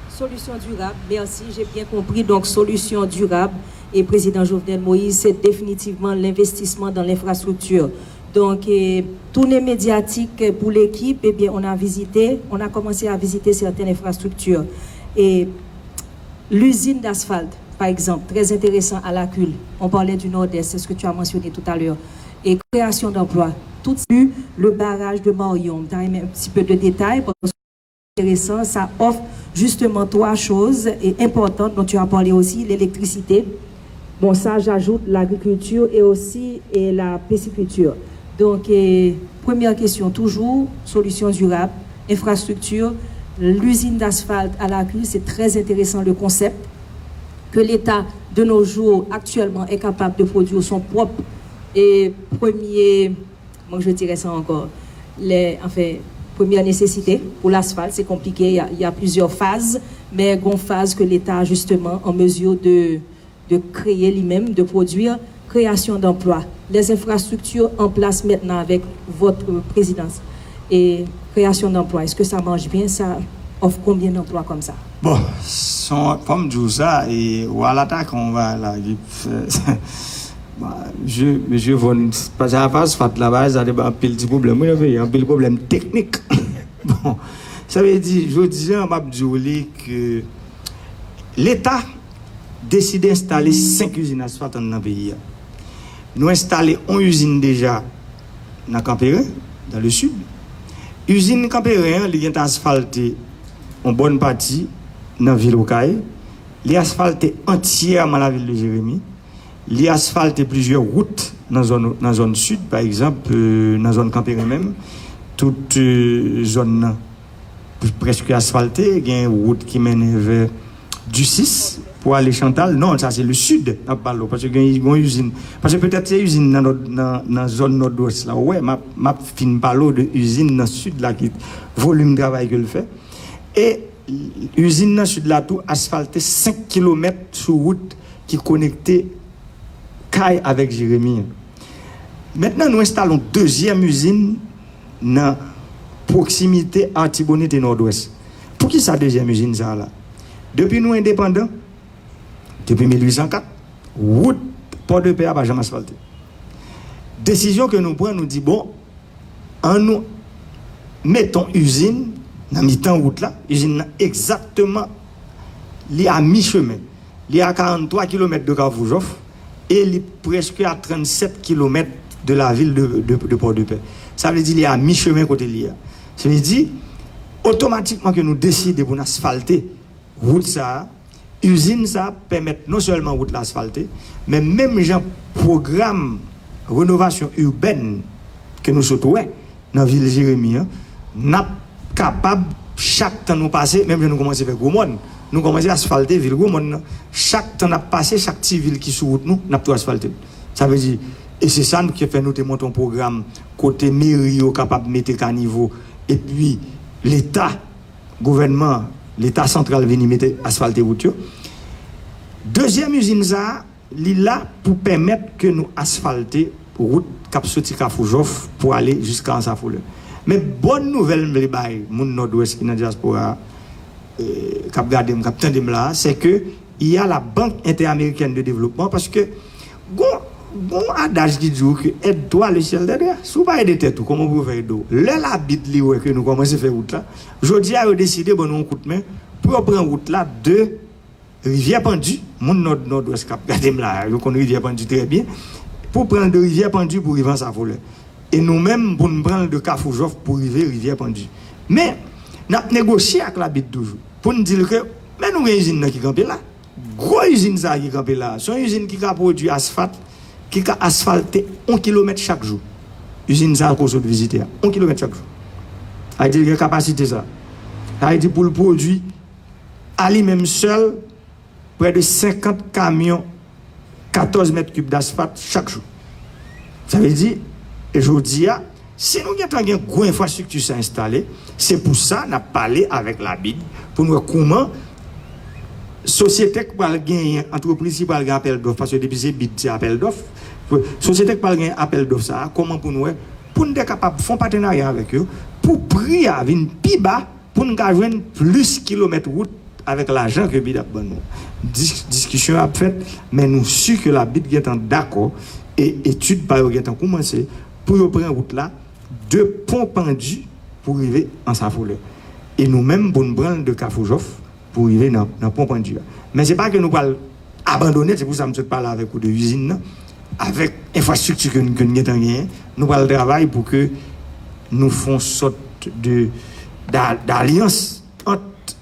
solution durable, merci, j'ai bien compris. Donc, solution durable et président Jovenel Moïse, c'est définitivement l'investissement dans l'infrastructure. Donc, eh, tournée médiatique pour l'équipe, eh bien, on a visité, on a commencé à visiter certaines infrastructures. Et l'usine d'asphalte, par exemple, très intéressant à la Cul. On parlait du Nord-Est, c'est ce que tu as mentionné tout à l'heure. Et création d'emplois. Tout le barrage de Marion, tu as un petit peu de détails, parce que c'est intéressant, ça offre justement trois choses et importantes dont tu as parlé aussi, l'électricité. Bon, ça, j'ajoute l'agriculture et aussi et la pisciculture. Donc, eh, première question, toujours, solution durable, infrastructure, l'usine d'asphalte à la Cul, c'est très intéressant le concept que l'État de nos jours actuellement est capable de produire son propre et premier, comment je dirais ça encore, les, enfin, première nécessité pour l'asphalte, c'est compliqué, il y a, il y a plusieurs phases, mais une phase que l'État justement en mesure de, de créer lui-même, de produire, création d'emplois. Les infrastructures en place maintenant avec votre présidence et création d'emplois, est-ce que ça marche bien, ça offre combien d'emplois comme ça? Bon, son, fò m di w sa, e w al atake yon bagay la ki fè. Mesye Von, sa pa asfalt la, bagay sa te bay anpil ti pwoblèm, wi, nan peyi, anpil pwoblèm teknik. Bon, sa vle di, jodi a, m ap di w li ke Leta deside enstale senk izin asfalt anndan peyi a. Nou enstale yon izin deja nan Kanperen, dans le sud. Izin Kanperen an, li gentan asfalte yon bòn pati nan vil Okay. Li asfalte antyèman lavil de Jeremi. Li asfalte plizyè wout nan zòn, nan zòn sid, pa egzanp, euh, nan zòn Kanperen menm, tout, euh, zòn nan prèske asfalte, gen wout ki mennen vè Disis pou ale Chantal. Non, sa se le sid n ap pale w, paske gen yon izin, paske petèt se izin nan, nan, nan zòn nòdwès la, w wè, m ap, m ap fin pale w de izin nan sid la, ki volim travay ke l fè. E izin nan sid la tou asfalte senk kilomèt sou wout ki konekte Kay avèk Jeremi an. Mentnan, nou enstale yon dezyèm izin nan pwoksimite Artibonit e Nòdwès. Poukisa dezyèm izin sa a la? Depi nou endepandan, depi mil uit san kat, wout Pòdepè a pa janm asfalte. Desizyon ke nou pran, nou di, bon, ann nou met yon izin nan mitan wout la, izin nan egzakteman, li a mi chemen. Li a karannntwa kilomèt de Kafou Jòf e li prèske a trannsèt kilomèt de la vil de, de, de Pòdepè. Sa vle di li a mi chemen kote li a. Sa vle di, otomatikman ke nou deside pou n asfalte wout sa a, izin sa a pèmèt non sèlman wout la asfalte, men menm jan pwogram renovasyon ibèn ke nou sot wè nan vil Jeremi an, n ap kapab, chak tan nou pase, menm jan nou kòmanse fè Gwomòn, nou kòmanse asfalte vil Gwomòn nan. Chak tan n ap pase, chak ti vil ki sou wout nou, n ap tou asfalte l. Sa vle di, e se sa nou, ki fè nou te monte yon pwogram kote meri yo kapab mete kanivo, epi Leta, gouvènman, Leta santral vini mete, asfalte wout yo. Dezyèm izin sa a, li la pou pèmèt ke nou asfalte wout k ap soti Kafou Jòf pou ale jiska Ansafolè. Men bòn nouvèl m vle bay moun Nòdwès ki nan dyaspora a, eh, k ap gade m, k ap tande m la a, se ke il y a la Banque Interamericane de Développement, paske gon, gon adaj ki di w ke aide-toi, le ciel t'aidera. Si w pa ede tèt ou, kòman pou yo fè ede w? Lè Labid li wè ke nou kòmanse fè wout la, jodi a yo deside ban nou yon kout men pou yo pran wout la de Rivyè Pandi, moun Nòd, Nòdwès k ap gade m la a, yo konn Rivyè Pandi trè byen, pou pran l de Rivyè Pandi pou rive Ansafolè. E nou menm, pou n pran l de Kafou Jòf pou rive Rivyè Pandi. Men, n ap negosye ak Labid toujou, pou n di l ke, men nou gen izin nan ki kanpe la. Gwo izin sa a ki kanpe la, se yon izin ki ka pwodui asfalt, ki ka asfalte yon kilomèt chak jou. Izin sa a ke w sot vizite a, yon kilomèt chak jou. Sa vle di l gen kapasite sa. Sa vle di pou l pwodui a li menm sèl, prè de senkant kamyon katòz mèt kib dasfalt chak jou. Sa vle di, e jodi a, si nou gentan gen gwo enfrastrikti sa enstale, se pou sa n ap pale avèk Labid pou n wè kouman sosyete k pral genyen, antrepriz ki pral gen apèl dòf, paske depi se bid, se apèl dòf, sosyete k pral gen apèl dòf sa a, kòman pou n wè, pou n te kapab fè yon patenarya avèk yo, pou pri a vin pi ba, pou n ka jwenn plis kilomèt wout avèk lajan ke bid ap ban nou. Dis-, diskisyon ap fèt, men nou si ke Labid gentan dakò e etid pa yo gentan koumanse pou yo pran wout la de Pon Pandi pou rive Ansafolè. E nou menm pou n pran l de Kafou Jòf pou rive nan, nan Pon Pandi a. Men se pa ke nou pral abandone, se pou sa m sot pale avèk ou de izin nan, avèk enfrastrikti ke n, ke n gentan genyen, nou pral travay pou ke nou fè yon sòt de, d'a-, d'alyans ant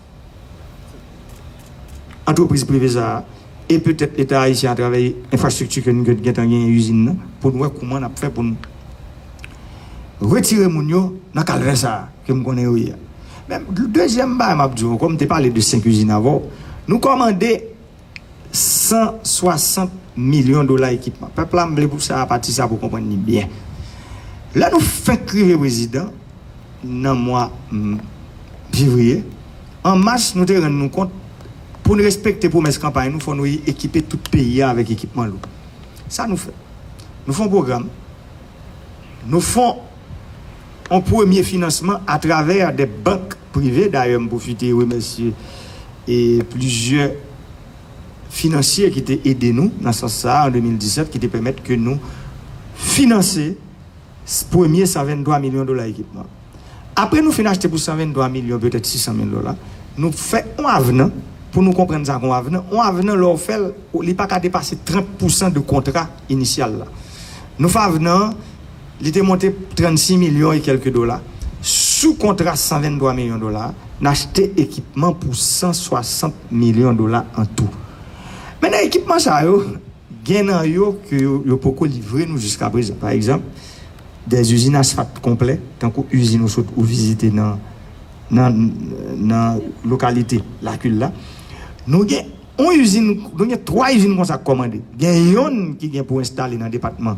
antrepriz prive sa a e petèt Leta ayisyen atravè enfrastrikti ke n, ke n gentan genyen, izin nan, pou n wè kouman n ap fè pou n retire moun yo nan kalvè sa a ke m konnen yo ye a. Men dezyèm bagay m ap di w ankò, m te pale de senk izin avè w. Nou kòmande san swasant milyon dola ekipman. Pèp la, m vle pou sa, pati sa pou konprann li byen. Lè nou fenk rive prezidan, nan mwa, mm, fevriye, an mas, nou te rann nou kont, pou n respekte pwomès kanpay nou, fò nou ekipe tout peyi a avèk ekipman lou. Sa nou fè. Nou fè yon pwogram. Nou fè yon premye finansman atravè de bank prive. Dayè, m pwofite remèsye e plizyè finansye ki te ede nou nan sans sa a an de mil disèt, ki te pèmèt ke nou finanse s-, premye san venntwa milyon dola ekipman. Apre nou fin achte pou san venntwa milyon, petèt sis san mil dola, nou fè yon avnan, pou nou konprann sa kon avnan. Yon avnan, lè w fè l, li pa ka depase trant pousan de kontra inisyal la. Nou fè avnan an, li te monte trannsis milyon e kèlke dola. Sou kontra san venntwa milyon dola, n achte ekipman pou san swasant milyon dola an tou. Men nan ekipman sa yo, Gen nan yo ke yo, yo poko livre nou jiska prezan. Pa egzanp, dè izin asfalt konplè, tankou izin ou sot ou vizite nan, nan, nan lokalite Lakil la. Nou gen yon izin, nou gen twa izin konsa k kòmande. Gen yonn ki gen pou enstale nan depatman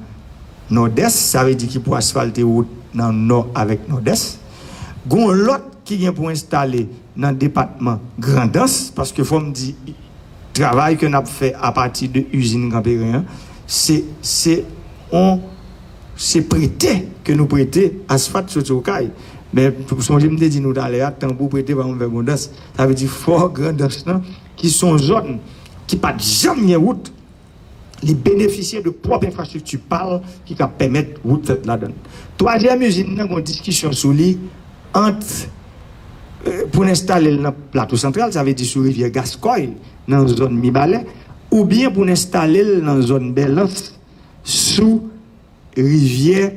Nòdès, sa vle di ki pou asfalte wout nan Nò avèk Nòdès. Gen yon lòt ki gen pou enstale nan depatman Grandans, paske fò m di, travay ke n ap fè apati de izin Kanperen an, se, se on, se prete ke nou prete asfalt soti Okay. Men, sonje m te di nou talè a, tanbou prete pa janm fè bon dans. Sa vle di fò Grandans lan, ki se yon zòn ki pa t janm gen wout, li benefisye de pwòp enfrastrikti pa l ki ka pèmèt wout fèt ladan l. Twazyèm izin nan, gen yon diskisyon sou li ant, eh, pou n enstale l nan Plato Santral, sa vle di sou rivyè Gaskòy, nan zòn Mibalè, oubyen pou n enstale l nan zòn Bèlans, sou rivyè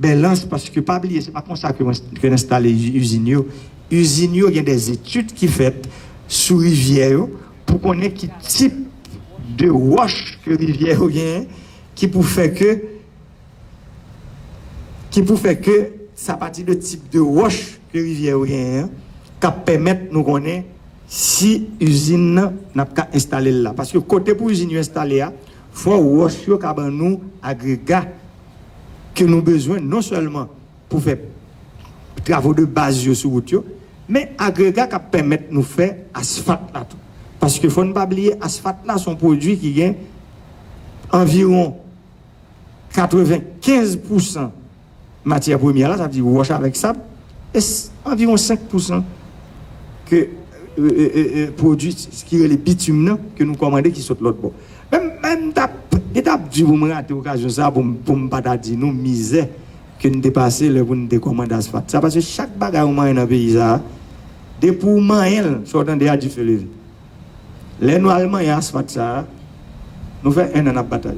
Bèlans, paske pa bliye, se pa konsa ke, ke n enstale izin yo. Izin yo, gen dè etid ki fèt sou rivyè yo pou konnen ki tip de wòch ke rivyè yo genyen, ki pou fè ke, ki pou fè ke sa pati de tip de wòch ke rivyè yo genyen an, k ap pèmèt nou konnen si izin nan, n ap ka enstale l la. Paske kote pou izin yo enstale a, fò wòch yo ka ban nou agrega ke nou bezwen non sèlman pou fè travo de baz yo sou wout yo, men agrega k ap pèmèt nou fè asfalt la tou. Paske fò n pa bliye, asfalt la se yon pwodui ki gen anviwon katrevenkenz pousan matyè premyè la, sa vle di wòch avèk sab, e s- anviwon senk pousan ke, e, e, e, e, pwodui ki rele bitim nan, ke nou kòmande ki sot lòt bò. Men, men m t ap, li t ap di pou m rate okazyon sa pou m, pou m pa ta di nou mizè ke n te pase lè pou n te kòmande asfalt sa, paske chak bagay ou manyen nan peyi sa a, depi ou manyen l, sa w tande a dife leve. Lè nou al manyen asfalt sa a, nou fè en an n ap batay.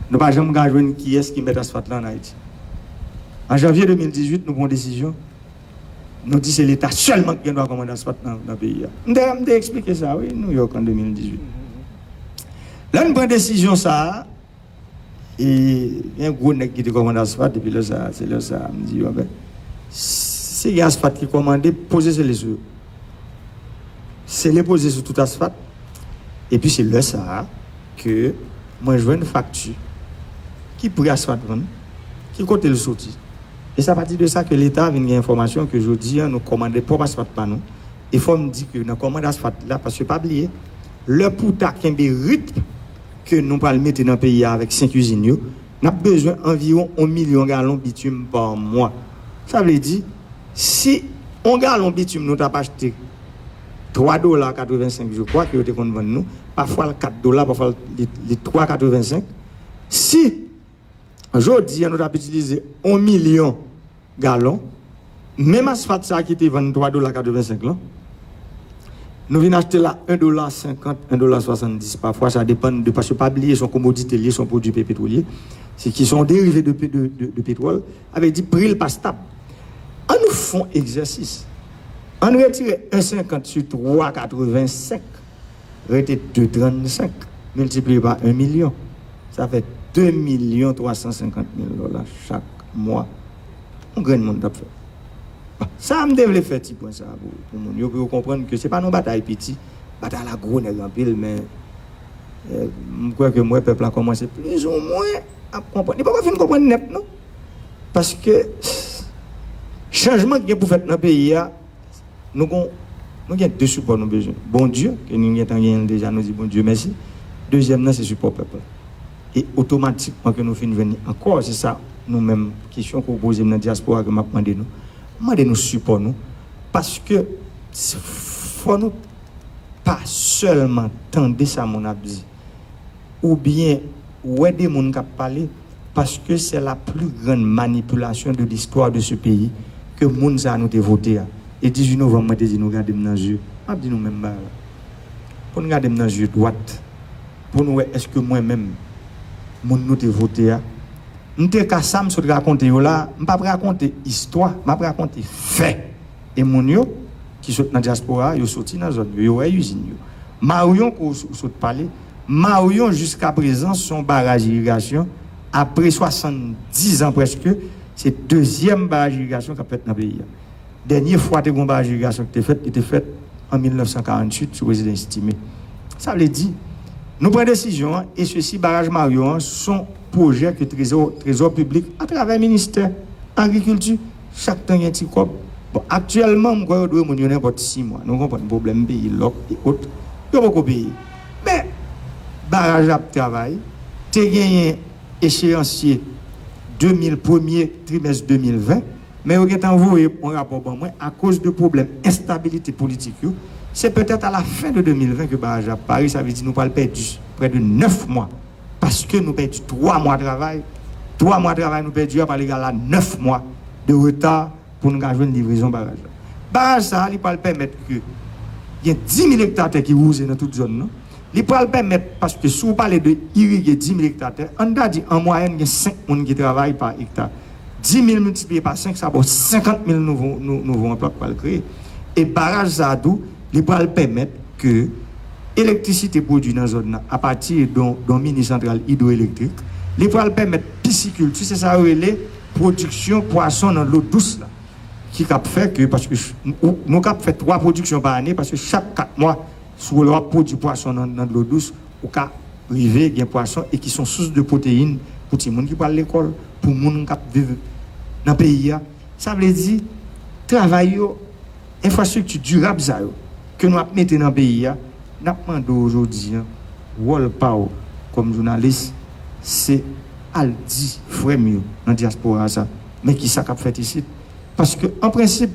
Nou pa janm ka jwenn kiyès ki mèt asfalt la ann Ayiti. An janvye de mil dizuit, nou pran yon desizyon. Nou di se Leta sèlman ki gen dwa kòmande asfalt nan, nan peyi a. M te, m te eksplike sa, wi, Nouyòk an de mil dizuit. Lè n pran desizyon sa a, e gen gwo nèg ki te kòmande asfalt, epi lè sa a, se lè sa a, m di yo, anben, si gen asfalt ki kòmande, poze sele sou yo. Sele poze sou tout asfalt, epi se lè sa a ke mwen jwenn fakti, ki pri asfalt vann, ki kote l soti. E se apati de sa ke Leta vin gen enfòmasyon ke jodi a nou kòmande pwòp asfalt pa nou. E fò m di ke nan kòmande asfalt la, paske pa bliye, lè pou ta kenbe ritm ke nou pral mete nan peyi a avèk senk izin yo, n ap bezwen anviwon yon milyon galon bitim pa mwa. Sa vle di, si yon galon bitim nou t ap achte twa dola katrevensenk, je crois, ke yo te konn vann nou, pafwa l kat dola, pafwa l, li, li twa katrevensenk. Si jodi a nou t ap itilize yon milyon galon, menm asfalt sa a ki te vann twa dola katrevensenk lan, nou vin achte l a en dola senkant, en dola swasanndis pafwa, sa depann de, paske pa bliye, se yon komodite l ye, se yon pwodui pe- petwolye, se ki se yon derive de, pe- de, de, de petwòl, sa vle di pri l pa stab. Ann nou fè yon egzèsis. Ann retire en senkant sou twa katrevensenk, rete de trannsenk miltipliye pa en milyon. Sa fè de milyon twa san senkant mil dola chak mwa. Yon grenn moun t ap fè. Bon, sa a m te vle fè ti pwen sa a pou, pou moun yo, pou yo konprann ke se pa yon batay piti. Batay la gwo nèg anpil, men, eh, m kwè ke m wè pèp la kòmanse plizoumwen ap konprann. Li poko fin konprann nèt, non. Paske chanjman ki gen pou fèt nan peyi a, nou gon, nou gen de sipò nou bezwen. Bondye, ke nou gentan genyen l deja, nou di Bondye mèsi. Dezyèm nan, se sipò pèp la. E otomatikman ke nou fin jwenn li ankò, se sa nou menm, kesyon ke w poze m nan dyaspora ke m ap mande nou. M mande nou sipò nou, paske s- fò nou pa sèlman tande sa moun ap di, oubyen wè de moun k ap pale, paske c'est la plus grande manipulation de l'histoire de ce pays, ke moun sa a nou te vote a. E dizuit novanm, mwen te di nou gade m nan zye. M ap di nou menm bagay la. Pou n gade m nan zye dwat, pou n wè èske mwen menm, moun nou te vote a, m te ka, sa m sot rakonte yo la, m p ap rakonte istwa, m ap rakonte fè. E moun yo ki sot nan dyaspora a, yo soti nan zòn yo, yo wè izin yo. Maryon ke w s- w sot pale, Maryon, jiska prezan, se yon baraj irigasyon. Apre swasanndizan prèske, se dezyèm baraj irigasyon k ap fèt nan peyi a. Dènye fwa te gen yon baraj irigasyon ki te fèt, li te fèt an mil nèf san karanntuit sou prezidan Estimé. Sa vle di, nou pran desizyon an, e sesi, baraj Maryon an, se yon pwojè ke trezò, trezò piblik, atravè ministè agrikilti, chak tan gen ti kòb. Bon, aktyèlman, m kwè yo dwe moun yo nenpòt sis mwa. Nou konprann pwoblèm peyi, lòk e ot, yo poko peye. Men, baraj la ap travay, te genyen echeyansye de mil, premye trimès de mil ven, men yo gentan voye yon rapò ban mwen akoz de pwoblèm enstabilite politik yo. Se petèt a la fen de de mil ven ke baraj la ap pare, sa vle di nou pral pèdi prè de nèf mwa, paske nou pèdi twa mwa travay. Twa mwa travay nou pèdi a pral egal a nèf mwa de reta pou nou ka jwenn livrezon baraj la. Baraj sa a, li pral pèmèt ke gen dis mil ekta tè ki wouze nan tout zòn nan. Li pral pèmèt, paske si w pale de irige dis mil ekta tè, ann ta di an mwayèn gen senk moun ki travay pa ekta. Dis mil miltipliye pa senk, sa ba w senkant mil nouvo, nou, nouvo anplwa k pral kreye. E baraj sa a tou, li pral pèmèt ke elektrisite pwodui nan zòn nan apati de yon, de yon mini santral idwoelektrik, li pral pèmèt pisikilti, se sa yo rele pwodiksyon pwason nan dlo dous la, ki k ap fè ke, paske ch-, nou, nou k ap fè twa pwodiksyon pa ane, paske chak kat mwa, si w ap pwodui pwason nan, nan dlo dous, ou ka rive gen pwason e ki se yon sous de pwoteyin pou timoun ki pral lekòl, pou moun k ap viv nan peyi a. Sa vle di, travay yo, enfrastrikti dirab sa yo, ke nou ap mete nan peyi a, n ap mande w jodi a, wòl pa w kòm jounalis, se al di frè m yo nan dyaspora sa, men ki sa k ap fèt isit. Paske, an prensip,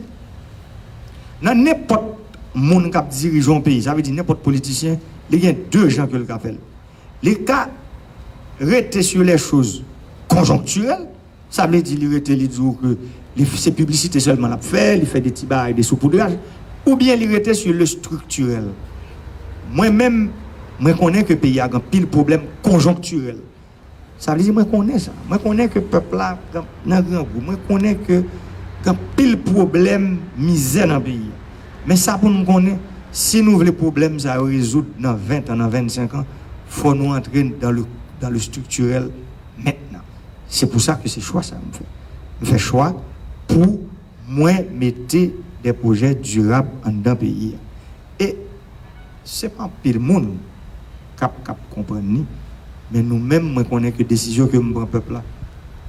nan nenpòt moun k ap dirije yon peyi, sa vle di nenpòt politisyen, li gen de jan ke l ka fè l. Li ka rete sur les choses conjoncturelles, sa vle di li rete, li di w ke li, se piblisite sèlman l ap fè, li fè de ti bagay, de soupoudraj, oubyen li rete sur le structurel. Mwen menm, mwen konnen ke peyi a gen anpil pwoblèm konjonktirèl. Sa vle di mwen konnen sa. Mwen konnen ke pèp la nan grangou. Mwen konnen ke gen anpil pwoblèm, mizè nan peyi a. Men sa pou nou konnen, si nou vle pwoblèm sa yo rezoud nan ven tan, nan vennsenk an, fò nou antre dans le, dans le structurel mentnan. Se pou sa ke se chwa sa m fè. M fè chwa pou mwen mete de pwojè dirab anndan peyi a. E se pa anpil moun k ap, k ap konprann li, men nou menm, mwen konnen ke desizyon ke m pran pèp la,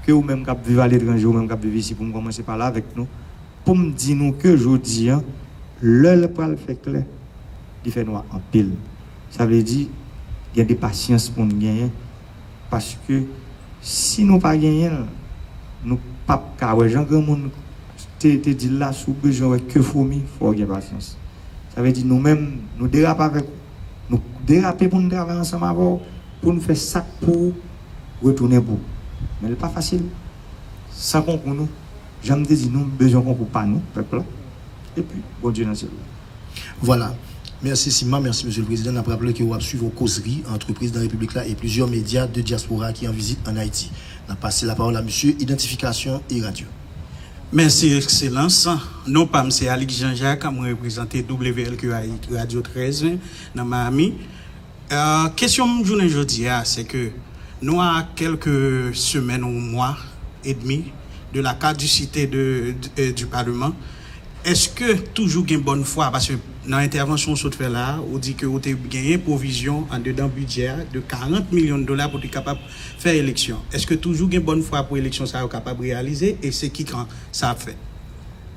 ke ou menm k ap viv aletranje, ou menm k ap viv isi, pou m kòmanse pale avèk nou, pou m di nou ke jodi a, lè l pral fè klè, li fè nwa anpil. Sa vle di, gen de pasyans pou n genyen, paske si nou pa genyen l, nou p ap ka wè. Jan granmoun te, te di l la, si w bezwen wè ke foumi, fò w gen pasyans. Sa vle di nou menm, nou derape avèk ou. Nou derape pou n travay ansanm avè w, pou n fè sa k pou ou, retounen pou ou. Men l pa fasil. San konkou nou, jan m te di nou, m bezwen konkou pa nou, pèp la. Epi, Bondye nan syèl la. Vwala. Mèsi Sima, mèsi Mesye le Prezidan. N ap raple ke w ap swiv yon kozri ant Prezidan Repiblik la e plizyè medya de dyaspora ki an vizit ann Ayiti. N ap pase lapawòl a Mesye Idantifikasyon e Radyo. Mèsi Ekselans. Non pa m se Alix Jean Jacques, mwen reprezante W L Q I Radyo trèz nan Miami. Kesyon m jounen jodi a se ke nou a kèlke semèn ou mwa edmi de la kadisite de, du paleman. Èske toujou gen bòn fwa? Paske nan entèvansyon w sot fè la a, ou di ke ou te genyen pwovizyon andedan bidjè a de karant milyon dola pou te kapab fè eleksyon. Èske toujou gen bòn fwa pou eleksyon sa yo kapab reyalize e se ki kan sa ap fèt?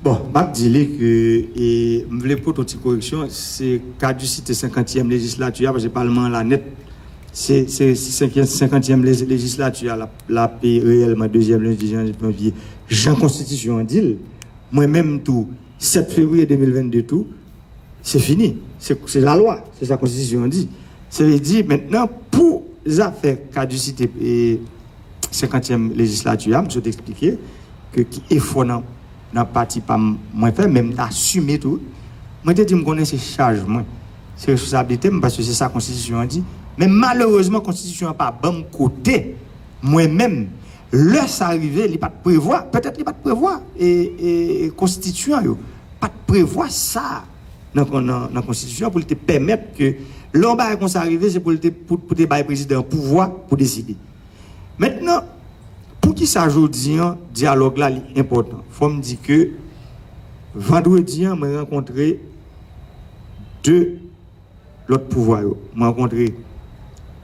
Bon, m ap di li ke, e, m vle pote yon ti koreksyon, se kadisite senkantyèm lejislati a, paske paleman an la nèt, se, se, se senkantyèm lejislati a l ap, l ap reyèlman dezyèm lendi janvye, jan konstitisyon an di l. Mwen menm tou, sèt fevriye de mil vennde tou, se fini. Se, se lalwa. Se sa konstitisyon an di. Se vle di, mentnan, pou zafè kadisite e, senkantyèm lejislati a, m sot eksplike ke ki efò nan, nan pati pa m mwen fè, men m ta asime tou. Mwen te di m konnen se chaj mwen, se responsablite m, paske se sa konstitisyon an di. Men malerezman, konstitisyon an pa ban m kote mwen menm, lè sa rive, li pa t prevwa, petèt li pa t prevwa, e, e, e konstityan yo pa t prevwa sa. nan, nan, nan konstitisyon an pou l te pèmèt ke lè yon bagay konsa rive, se pou l te, pou, pou te bay prezidan an pouvwa pou deside. Mentnan, poukisa jodi an dyalòg la li enpòtan? Fò m di ke vandredi an, mwen rankontre de lòt pouvwa yo. Mwen rankontre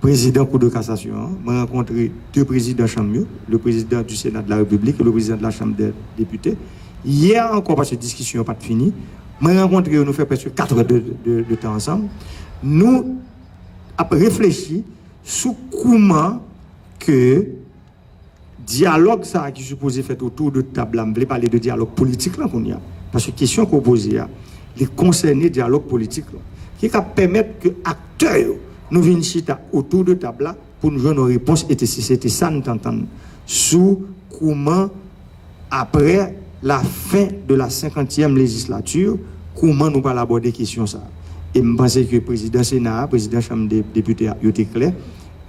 prezidan Kou de Kasasyon an, mwen rankontre de prezidan chanm yo, le président du Sénat de la République et le président de la Chambre des députés. Yè ankò, paske diskisyon yo pa t fini, mwen rankontre yo, nou fè prèske kat è de, de, de tan ansanm. Nou ap reflechi sou kouman ke dyalòg sa a ki sipoze fèt otou de tab la, m vle pale de dyalòg politik lan kounye a. Paske kesyon ke w poze a, li konsène dyalòg politik lan. Ki ka pèmèt ke aktè yo, nou vin chita otou de tab la pou n jwenn yon repons, e te, se, se te sa n t antann sou kouman, après la fin de la cinquantième législature, kouman nou pral abòde kesyon sa a. E m panse ke prezidan Sena a, prezidan Chanm de Depite a, yo te klè,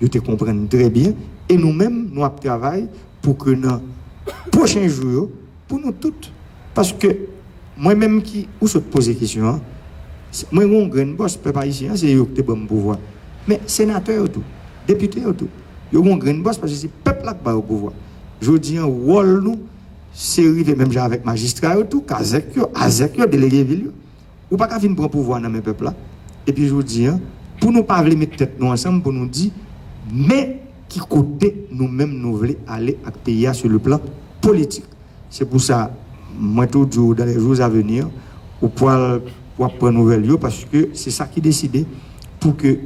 yo te konprann trè byen. E nou menm, nou ap travay pou ke nan pwochen jou yo, pou nou tout. Paske mwen menm ki, ou sot poze kesyon an, se- mwen gen yon grenn bòs, pèp ayisyen an, se yo ki te ban m pouvwa. Men senatè yo tou, depite yo tou, yo gen yon grenn bòs paske se pèp la ki ba yo pouvwa. Jodi an, wòl nou, se rive menm jan avèk majistra yo tou, kazèk yo, azèk yo, delege vil yo. Ou pa ka vin pran pouvwa nan men pèp la. Epi jodi an, pou nou pa vle met tèt nou ansanm pou nou di, men ki kote nou menm nou vle ale ak peyi a sou le plan politik. Se pou sa, mwen tou di w, dans les jours à venir, ou pral, w ap pran nouvèl yo, paske se sa ki deside pou ke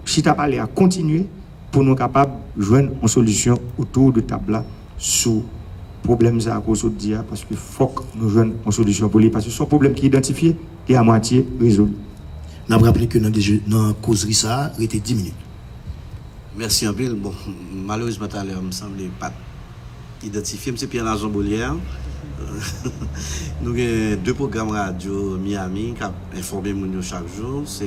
chita pale a kontinye, pou nou kapab jwenn yon solisyon otou de tab la sou pwoblèm sa a ke w sot di a, paske fòk nou jwenn yon solisyon pou li, paske se yon pwoblèm ki idantifye e a mwatye rezoli. N ap raple ke nan deje-, nan kozri sa a, rete dis minit. Mèsi anpil. Bon, malerezman, talè, m sanble pa t idantifye m. Se Pierre Nazon Beaulière. Nou gen de pwogram radyo Miami k ap enfòme moun yo chak jou. Se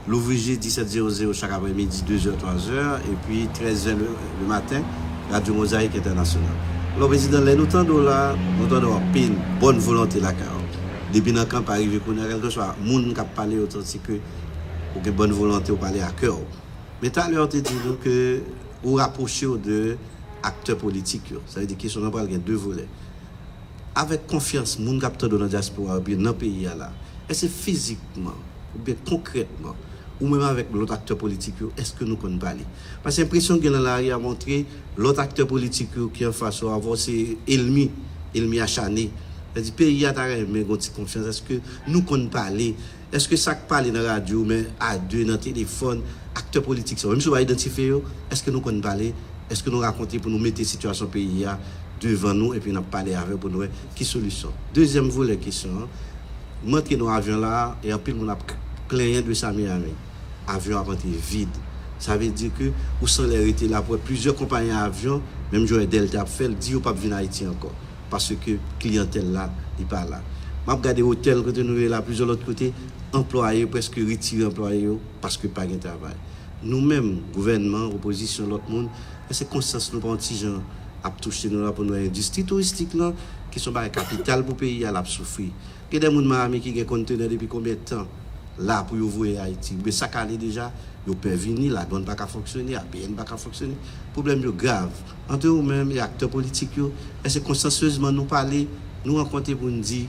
Louvri Jedi, sèt zewo zewo, chak aprèmidi, de zè, twa zè, epi trèz zè le, le maten, Radyo Mozayik Entènasyonal. Alò, prezidan, lè nou tande w la, nou tande w anpil bòn volonte lakay ou. Depi nan kanpay rive kounye a, kèlkeswa moun k ap pale yo, santi ke ou gen bòn volonte, ou pale a kè w. Men talè, w te di nou ke ou rapwoche w de aktè politik yo. Sa vle di kesyon nan pral gen de volè. Avèk konfyans moun k ap tande w nan dyaspora oubyen nan peyi a la, èske fizikman oubyen konkrètman, ou menm avèk lòt aktè politik yo, èske nou konn pale? Paske enpresyon gen nan lari a montre lòt aktè politik yo ki anfas ou avè w se ènmi, ènmi achane. Sa vle di peyi a ta renmen gen yon ti konfyans. Èske nou konn pale? Èske sa k pale nan radyo, men a de, nan telefòn, aktè politik sa yo, menm si w pa idantifye yo, èske nou konn pale? Èske nou rakonte pou nou mete sitiyasyon peyi a devan nou epi n ap pale avè w pou nou wè ki solisyon? Dezyèm volè kesyon an, m antre nan avyon la e anpil moun ap k- plenyen de sa Miami. Avyon ap antre vid. Sa vle di ke ou sanlè rete la pou wè plizyè konpayi avyon, menm jan Delta ap fè l, di yo p ap vin Ayiti ankò. Paske kliyantèl la, li pa la. M ap gade otèl kote nou ye la, plizyè lòt kote, anplwaye prèske retire anplwaye yo paske pa gen travay. Nou menm, gouvènman, opozisyon, lòt moun, èske konsyans nou pa yon ti jan ap touche nou la pou nou wè endistri touristik lan, ki se yon bagay kapital pou peyi a, l ap soufri? Gen de moun Miami ki gen kontenè depi konbyen tan la pou yo voye Ayiti? Oubyen sa k ale deja, yo pè vini, ladwann pa ka fonksyone, A P N pa ka fonksyone. Pwoblèm yo grav. Ant ou menm e aktè politik yo, èske konsansyezman nou pale, nou rankontre pou n di,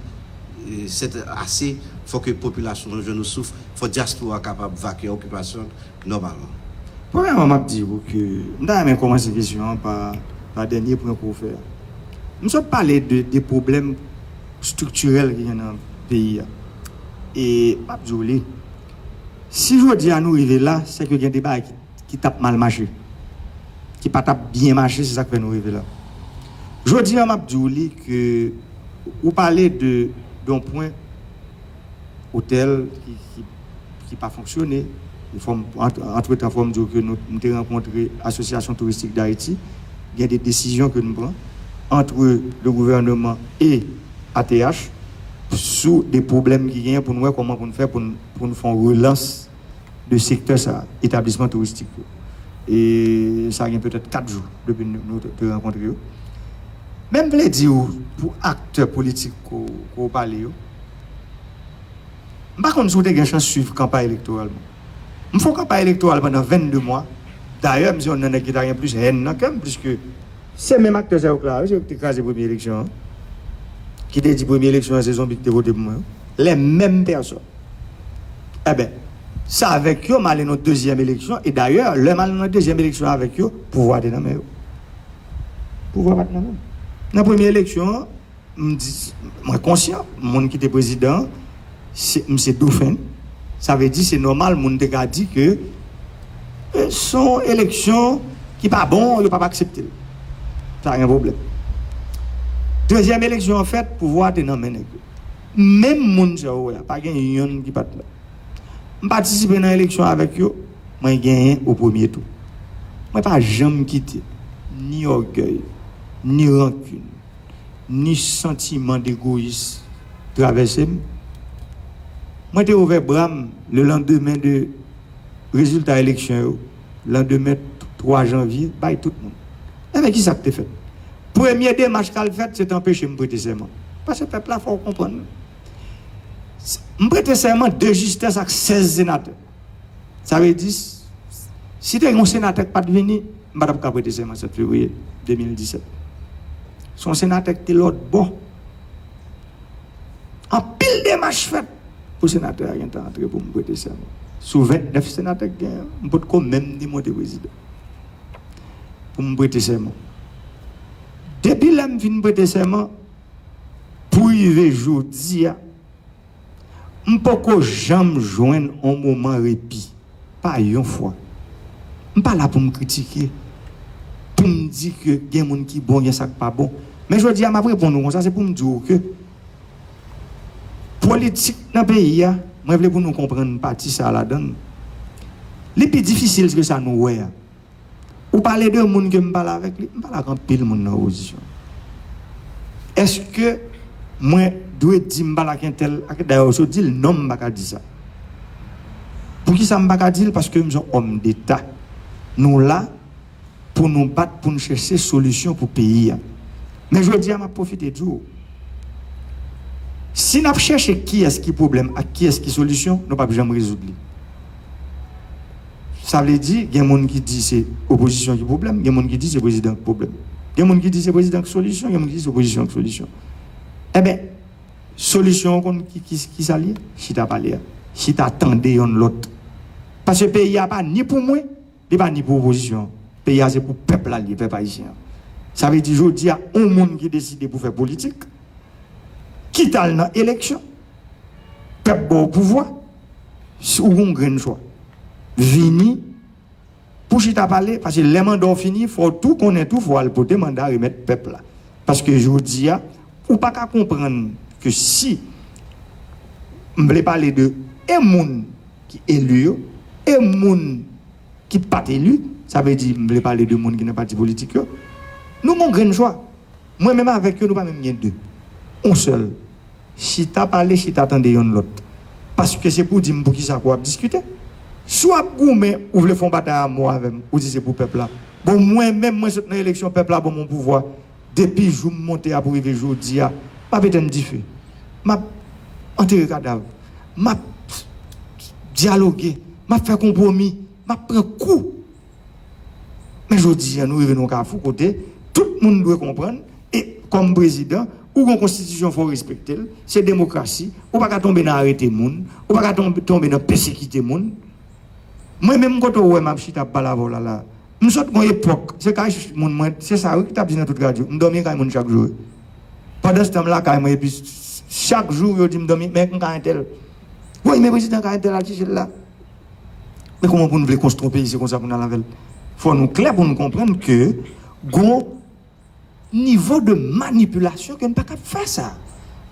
eh, sèt ase, fò ke popilasyon an jwenn yon souf, fò dyaspora a kapab vake okipasyon l nòmalman? Premyèman, m ap di w ke m ta renmen kòmanse kesyon an pa, pa dènye pwen ke w fè a. M sot pale de, de pwoblèm estriktirèl ki gen nan peyi a. E m ap di w li, si jodi a nou rive la, se ke gen de bagay ki, ki t ap mal mache, ki pa t ap byen mache, se sa k fè nou rive la. Jodi a, m ap di w li ke ou pale de, de yon pwen otèl ki, ki, ki pa fonksyone. E fò m, ant-, antretan, fò m di w ke nou, m te rankontre Asosyasyon Touristik Dayiti. Gen de desizyon ke nou pran antre le gouvènman e A T H sou de pwoblèm ki genyen pou n wè kòman pou n fè pou n, pou n fè yon relans de sektè sa, etablisman touristik yo. E sa gen petèt kat jou depi nou, nou te, te rankontre yo. Men m vle di w, pou aktè politik ke w, ke w pale yo, M pa konn si w te gen chans swiv kanpay elektoral mwen. M fè yon kanpay elektoral pandan vennde mwa. Dayè, m se yonn nan nèg ki ta gen plis hèn nan kè m, pliske se menm aktè sa yo k la, se yo ki te kraze premye eleksyon an, ki te di premye eleksyon an se zonbi ki te vote pou mwen yo. Les mêmes personnes. Enben, se avèk yo m ale nan dezyèm eleksyon, e dayè, lè m al nan dezyèm eleksyon avèk yo, pouvwa te nan men yo. Pouvwa pa t nan men m. Nan premye eleksyon an, m di, mwen konsyan, moun ki te prezidan an, se, m se dofen. Sa vle di, se nòmal, moun te ka di ke, e, se yon eleksyon ki pa bon, yo p ap aksepte l. Sa gen pwoblèm. Dezyèm eleksyon an fèt, pouvwa a te nan men nèg yo. Menm moun sa yo wè a, pa gen yonn ki pa t la. M patisipe nan eleksyon avèk yo, mwen genyen o premye tou. Mwen pa janm kite ni ògèy, ni rankin, ni santiman degoyis travèse m. Mwen te ouvè bra m le landemen de rezilta eleksyon yo, landemen twa janvye, bay tout moun. Enben, ki sa k te fèt? Premye demach k al fèt, se te anpeche m prete sèman. Paske pèp la, fò w konprann. M prete sèman de jistès ak sèz senatè. Sa vle di, si te gen yon senatè k pa t vini, m pa t ap ka prete sèman sèt fevriye de mil disèt. Se yon senatè ki te lòt bò. Anpil demach fèt pou senatè a gentan antre pou m prete sèman. Sou vennèf senatè k genyen, m potko menm demonte prezidan pou m prete sèman. Depi lè m fin prete sèman, pou rive jodi a, m poko janm jwenn yon moman repi. Pa yon fwa. M pa la pou m kritike, pou m di ke gen moun ki bon, gen sa k pa bon. Men jodi a, m ap reponn ou konsa, se pou m di w ke politik nan peyi a, mwen vle pou nou konprann pati sa a ladan l. Li pi difisil ke sa nou wè a. Ou pale de moun ke m pale avèk li, m pale ak anpil moun nan opozisyon. Èske mwen dwe di m pale ak entèl, ak, dayè, ou sot di l, non, m pa ka di sa. Poukisa m pa ka di l? Paske m se yon òm deta. Nou la pou nou bat, pou n chèche solisyon pou peyi a. Men jodi a, m ap pwofite di w, si n ap chèche kiyès ki pwoblèm ak kiyès ki solisyon, nou p ap janm rezoud li. Sa vle di, gen moun ki di se opozisyon ki pwoblèm, gen moun ki di se prezidan ki pwoblèm. Gen moun ki di se prezidan ki solisyon, gen moun ki di se opozisyon ki solisyon. Enben, solisyon an konn ki, ki, ki sa l ye? Chita pale a. Chita tande yonn lòt. Paske peyi a pa ni pou mwen, li pa ni pou opozisyon. Peyi a se pou pèp la l ye, pèp ayisyen an. Sa vle di jodi a, yon moun ki deside pou fè politik, kit al nan eleksyon, pèp ba w pouvwa, si ou gon grenn chwa. Vini pou chita pale, paske lè manda w fini, fò w tou konnen tou, fò w al pote manda remèt pèp la. Paske jodi a, ou pa ka konprann ke si m vle pale de e moun ki eli yo, e moun ki pa t eli, sa vle di m vle pale de moun ki nan pati politik yo, nou gon grenn chwa. Mwen menm avèk yo, nou pa menm gen de. On sèl. Chita pale, chita tande yonn lòt. Paske se pou di m poukisa ke w ap diskite. Si w ap goumen, ou vle fè yon batay a mò avè m, ou di se pou pèp la. Bon, mwen menm, mwen sot nan eleksyon, pèp la ban m yon pouvwa. Depi jou m monte a pou rive jodi a, m ap etenn dife. M ap antere kadav. M ap dyaloge. M ap fè konpwomi. M ap pran kou. Men jodi a, nou rive nan yon kafou kote tout moun dwe konprann, e kòm prezidan, ou gon konstitisyon, fò w respekte l, se demokrasi, ou pa ka tonbe nan arete moun, ou pa ka tonbe, tonbe nan pèsekite moun. Mwen menm kote w wè m ap chita ap pale avè w la, la, m sot gon epòk, se kay moun mwen, se sa wi ki t ap di nan tout radyo, m dòmi kay moun chak jou. Pandanstan m lakay mwen, epi chak jou yo di m dòmi, men m kay entèl. Woy, men prezidan kay entèl al chèche l la. Men kòman pou n vle konstwi yon peyi, se konsa pou n al avè l. Fò nou klè pou n konprann ke gon nivo de manipilasyon ke n pa kab fè sa.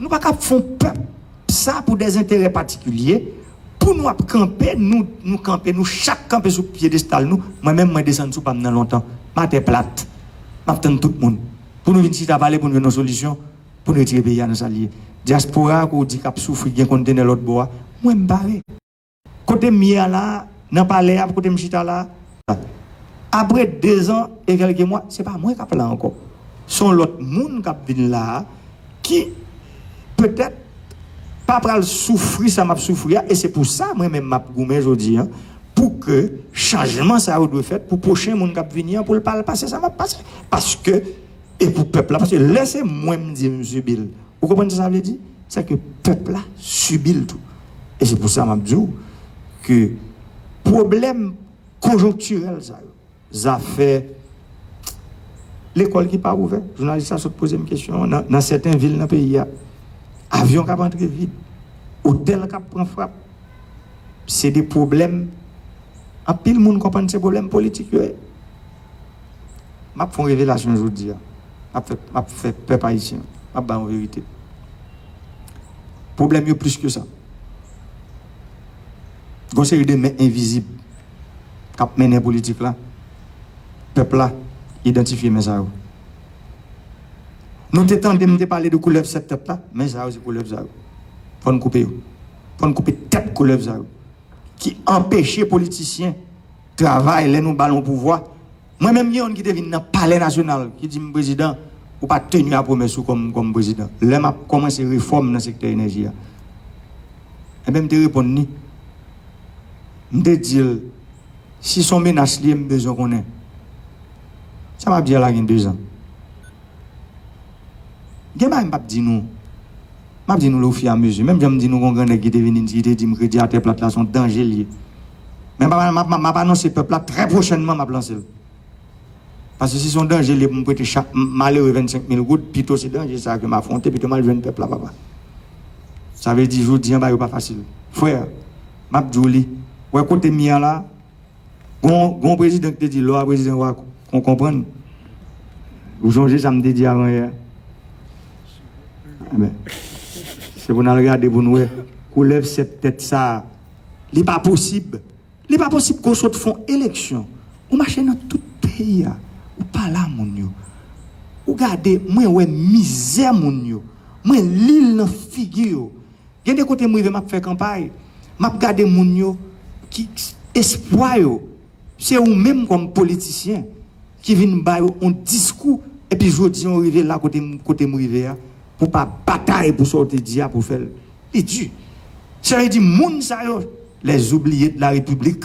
Nou pa kab fè yon pèp sa pou dè enterè patikilye, pou nou ap kanpe, nou, nou kanpe, nou chak kanpe sou pyedestal nou. Mwen menm, mwen desann sou pa m nan lontan. M atè plat. M ap tann tout moun. Pou nou vin chita pale, pou nou jwenn yon solisyon, pou nou retire peyi a nan sa l ye. Dyaspora a, ke w di k ap soufri, gen kontenè lòt bò a, mwen m pare. Kote m ye a la, nan palè a, kote m chita la, apre dezan e kèlke mwa, se pa mwen k ap la ankò. Se yon lòt moun k ap vin la a, ki petèt pa pral soufri sa m ap soufri a, e se pou sa mwen menm m ap goumen jodi a, pou ke chanjman sa yo dwe fèt, pou pwochen moun k ap vini an, pou l pa al pase sa m ap pase. Paske, e pou pèp la, paske lè se mwen m di m sibi l, ou konprann sa sa vle di? Se ke pèp la sibi l tou. E se pou sa m ap di w ke pwoblèm konjonktirèl sa yo, zafè lekòl ki pa ouvè. Jounalis la sot poze m kesyon an. Nan, nan sèten vil nan peyi a, avyon k ap antre vid, otèl k ap pran frap, se de pwoblèm. Anpil moun konprann se pwoblèm politik yo ye. M ap fè yon revelasyon jodi a. M ap fè, m ap fè pèp ayisyen, m ap ba yon verite. Pwoblèm yo plis ke sa. Gon seri de men envizib k ap mennen politik la. Pèp la idantifye men sa yo. Nou te tande m te pale de koulèv sèt tèt la, men sa yo se koulèv sa yo. Fò n koupe yo. Fò n koupe tèt koulèv sa yo. Ki anpeche politisyen travay lè nou ba l yon pouvwa. Mwen menm gen youn ki te vin nan Palè Nasyonal, ki di m, "Prezidan, ou pa teni a pwomès ou kòm, kòm prezidan." Lè m ap kòmanse refòm nan sektè enèji a. Enben, m te reponn li. M te di l, "Si se yon menas li ye, m bezwen konnen." Sa m ap di a la gen dezan. Gen bagay m p ap di nou. M ap di nou le ofiyamizi. Menm jan m di nou gon gran nèg ki te vini, ki te di m Kredi Atè Plat la se yon danje li ye. Men m ap, m ap, m ap anonse pèp la, trè pwochènman, m ap lanse l. Paske si se yon danje li ye pou m prete chak m-, malere vennsenk mil goud, pito se danje sa a ke m afwonte, pito m al jwenn pèp la, papa. Sa vle di, jodi a, bagay yo pa fasil. Frè, m ap di w li, wè kote m ye a la, Gon, gon prezidan ki te di, "Lè w a prezidan, w a kon-, konprann." Ou sonje sa m te di avan yè? Enben, se pou n al gade pou n wè koulèv sèt tèt sa a. Li pa posib. Li pa posib ke w sot fè yon eleksyon. Ou mache nan tout peyi a. Ou pale a moun yo. Ou gade, mwen wè mizè moun yo. Mwen li l nan figi yo. Gen de kote m rive, m ap fè kanpay, m ap gade moun yo ki espwa yo, se ou menm kòm politisyen ki vin ba yo yon diskou, epi jodi a w rive la kote m, kote m rive a, pou pa batay pou sa w te di a pou fè l. Li di. Sa vle di moun sa yo, les oubliés de la République,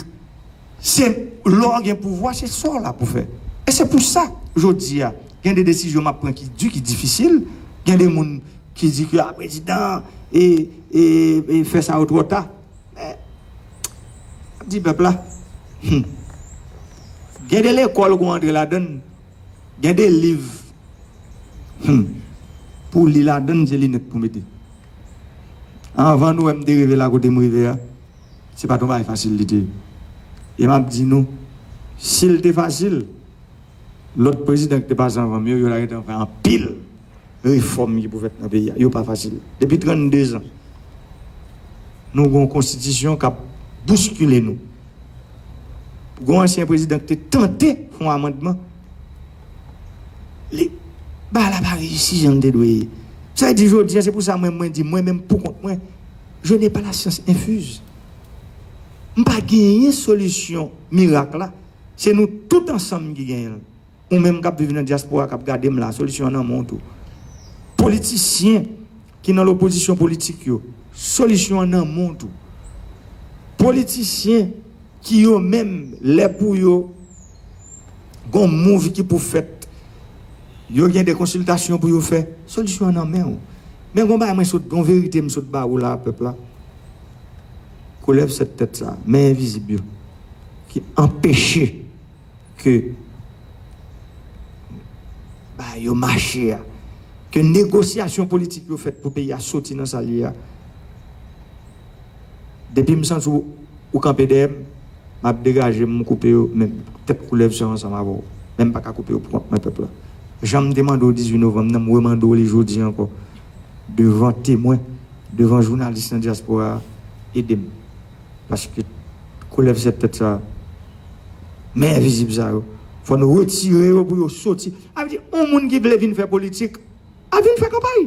se lè w gen pouvwa, se sa w la pou fè. E se pou sa, jodi a, gen de desizyon m ap pran ki di, ki difisil, gen de moun ki di ke, a, prezidan, e, e, e fè sa yo twò ta. Men, m ap di pèp la, hmm, gen de lekòl pou antre ladann, gen de liv, hmm, pou li ladann, se linèt pou mete. Anvan nou wè m te rive la kote m rive a, se pa t yon bagay fasil li te ye. E m ap di nou, si l te fasil, lòt prezidan ki te pase anvan m yo, yo ta gentan fè anpil refòm ki pou fèt nan peyi a. Yo pa fasil. Depi trannde zan, nou gen yon konstitisyon k ap bouskile nou. Gen yon ansyen prezidan ki te tante fè yon amandman. Li, bagay la pa reyisi jan l te dwe ye. Sa vle di jodi a, se pou sa mwen, mwen di, mwen menm pou kont mwen, je n'ai pas la science infuse. M pa genyen solisyon mirak la. Se nou tout ansanm ki genyen l. Ou menm k ap viv nan dyaspora, k ap gade m la, solisyon an nan men w tou. Politisyen ki nan lopozisyon politik yo, solisyon an nan men w tou. Politisyen ki yo menm, lè pou yo gon mouv ki pou fèt, yo gen de konsiltasyon pou yo fè, solisyon an nan men w. Men gon bagay mwen sot, gon verite m sot ba ou la, pèp la. Koulèv sèt tèt sa, men envizib yo, ki anpeche ke bagay yo mache a, ke negosyasyon politik yo fèt pou peyi a soti nan sa l ye a. Depi m santi w, ou kanpe dèyè m, m ap degaje m, m koupe yo, men tèt koulèv sa yo ansanm avè w. Men m pa ka koupe yo pou kont mwen, pèp la. Jan m te mande w dizuit novanm nan, m remande w li jodi ankò. Devan temwen, devan jounalis nan dyaspora a, ede m. Paske koulèv sèt tèt sa, men envizib sa yo, fò n retire yo pou yo soti. Sa vle di, yon moun ki vle vin fè politik, ap vin fè kanpay.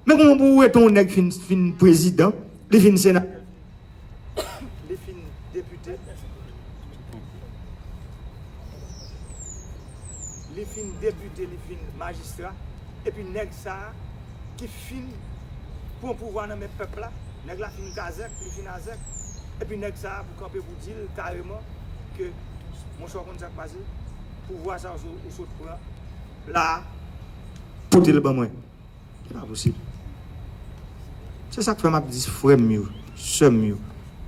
Men kòman pou w wete yon nèg fin, fin prezidan, li fin senatè, li fin depite, li fin depite, li fin majistra, epi nèg sa a ki fin pran pouvwa nan men pèp la, Nèg la fin kazèk, li fin azèk. Epi nèg sa a pou kanpe pou di l kareman ke, monchè, w konn sa k pase? Pouvwa sa a ou sot pran la a, pote l ban mwen. Se pa posib. Se sa k fè m ap di frè m yo, sè m yo,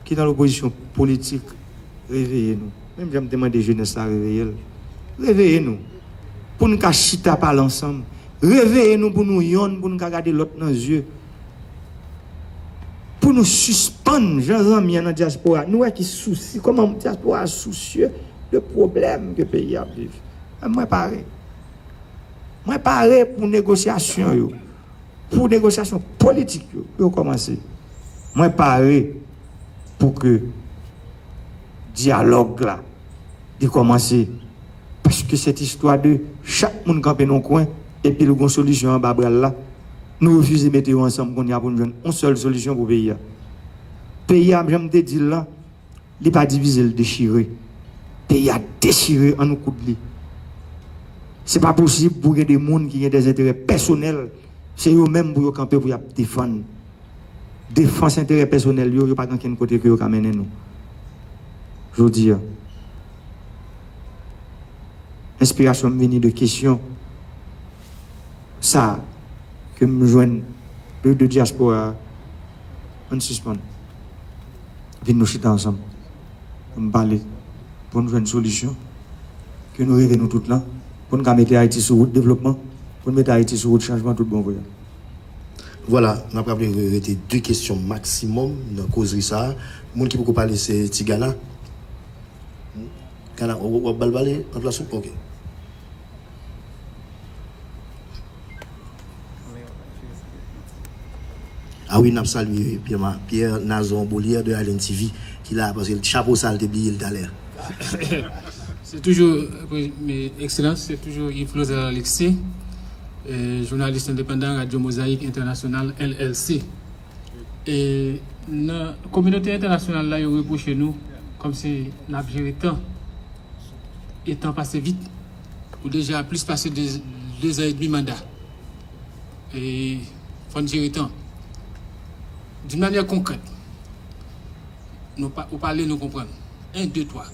ki nan lopozisyon politik, reveye nou. Menm jan m te mande jenès la reveye l. Reveye nou. Pou n ka chita pale ansanm. Reveye nou pou nou yonn, pou n ka gade lòt nan zye. Pou nou sispann, jan zanmi an nan dyaspora, nou wè ki sousi, kòman dyaspora a sousye de pwoblèm ke peyi a ap viv. Mwen pare. Mwen pare pou negosyasyon yo, pou negosyasyon politik yo, pou yo kòmanse. Mwen pare pou ke dyalòg la li kòmanse. Paske cette histoire de chak moun kanpe nan yon kwen epi l gon solisyon anba bra l la, nou refize mete yo ansanm kounye a pou n jwenn yon sèl solisyon pou peyi a. Peyi a, jan m te di l lan, li pa divize, l dechire. Peyi a dechire, ann nou koud li. Se pa posib pou gen de moun ki gen de enterè pèsonèl, se yo menm pou yo kanpe pou y ap defann. Defans enterè pèsonèl yo, yo pa gen okenn kote ke yo ka mennen nou. Jodi a, enspirasyon m vini de kesyon sa a ke m jwenn de, de dyaspora a. Ann sispann. Vin nou chita ansanm. Pou n pale. Pou n jwenn solisyon. Ke nou reve nou tout lan. Pou n ka mete Ayiti sou wout devlopman. Pou n mete Ayiti sou wout chanjman tout bon vre. Vwala, n ap raple rete de kesyon maksimòm nan kozri sa a. Moun ki poko pale se Ti Gana. Gana, w, w ap ba l pale nan plas ou? Ok. Ah wi, n ap salye Pierre, Ma- Pierre Nazon Bolière de Island T V ki la, paske chapo sa a l te bliye l talè. Se toujou, euh, Ekselans, se toujou Yves Claudel Alexis, euh, jounalis endepandan Radyo Mozayik Entènasyonal, L L C. E nan kominote entènasyonal la, yo repwoche nou kòmsi n ap jere tan. E tan pase vit. Ou deja plis pase de, de zan edmi manda. E fò n jere tan. D'une manière concrète, nou pa, ou pale, nou konprann. En, de, twa.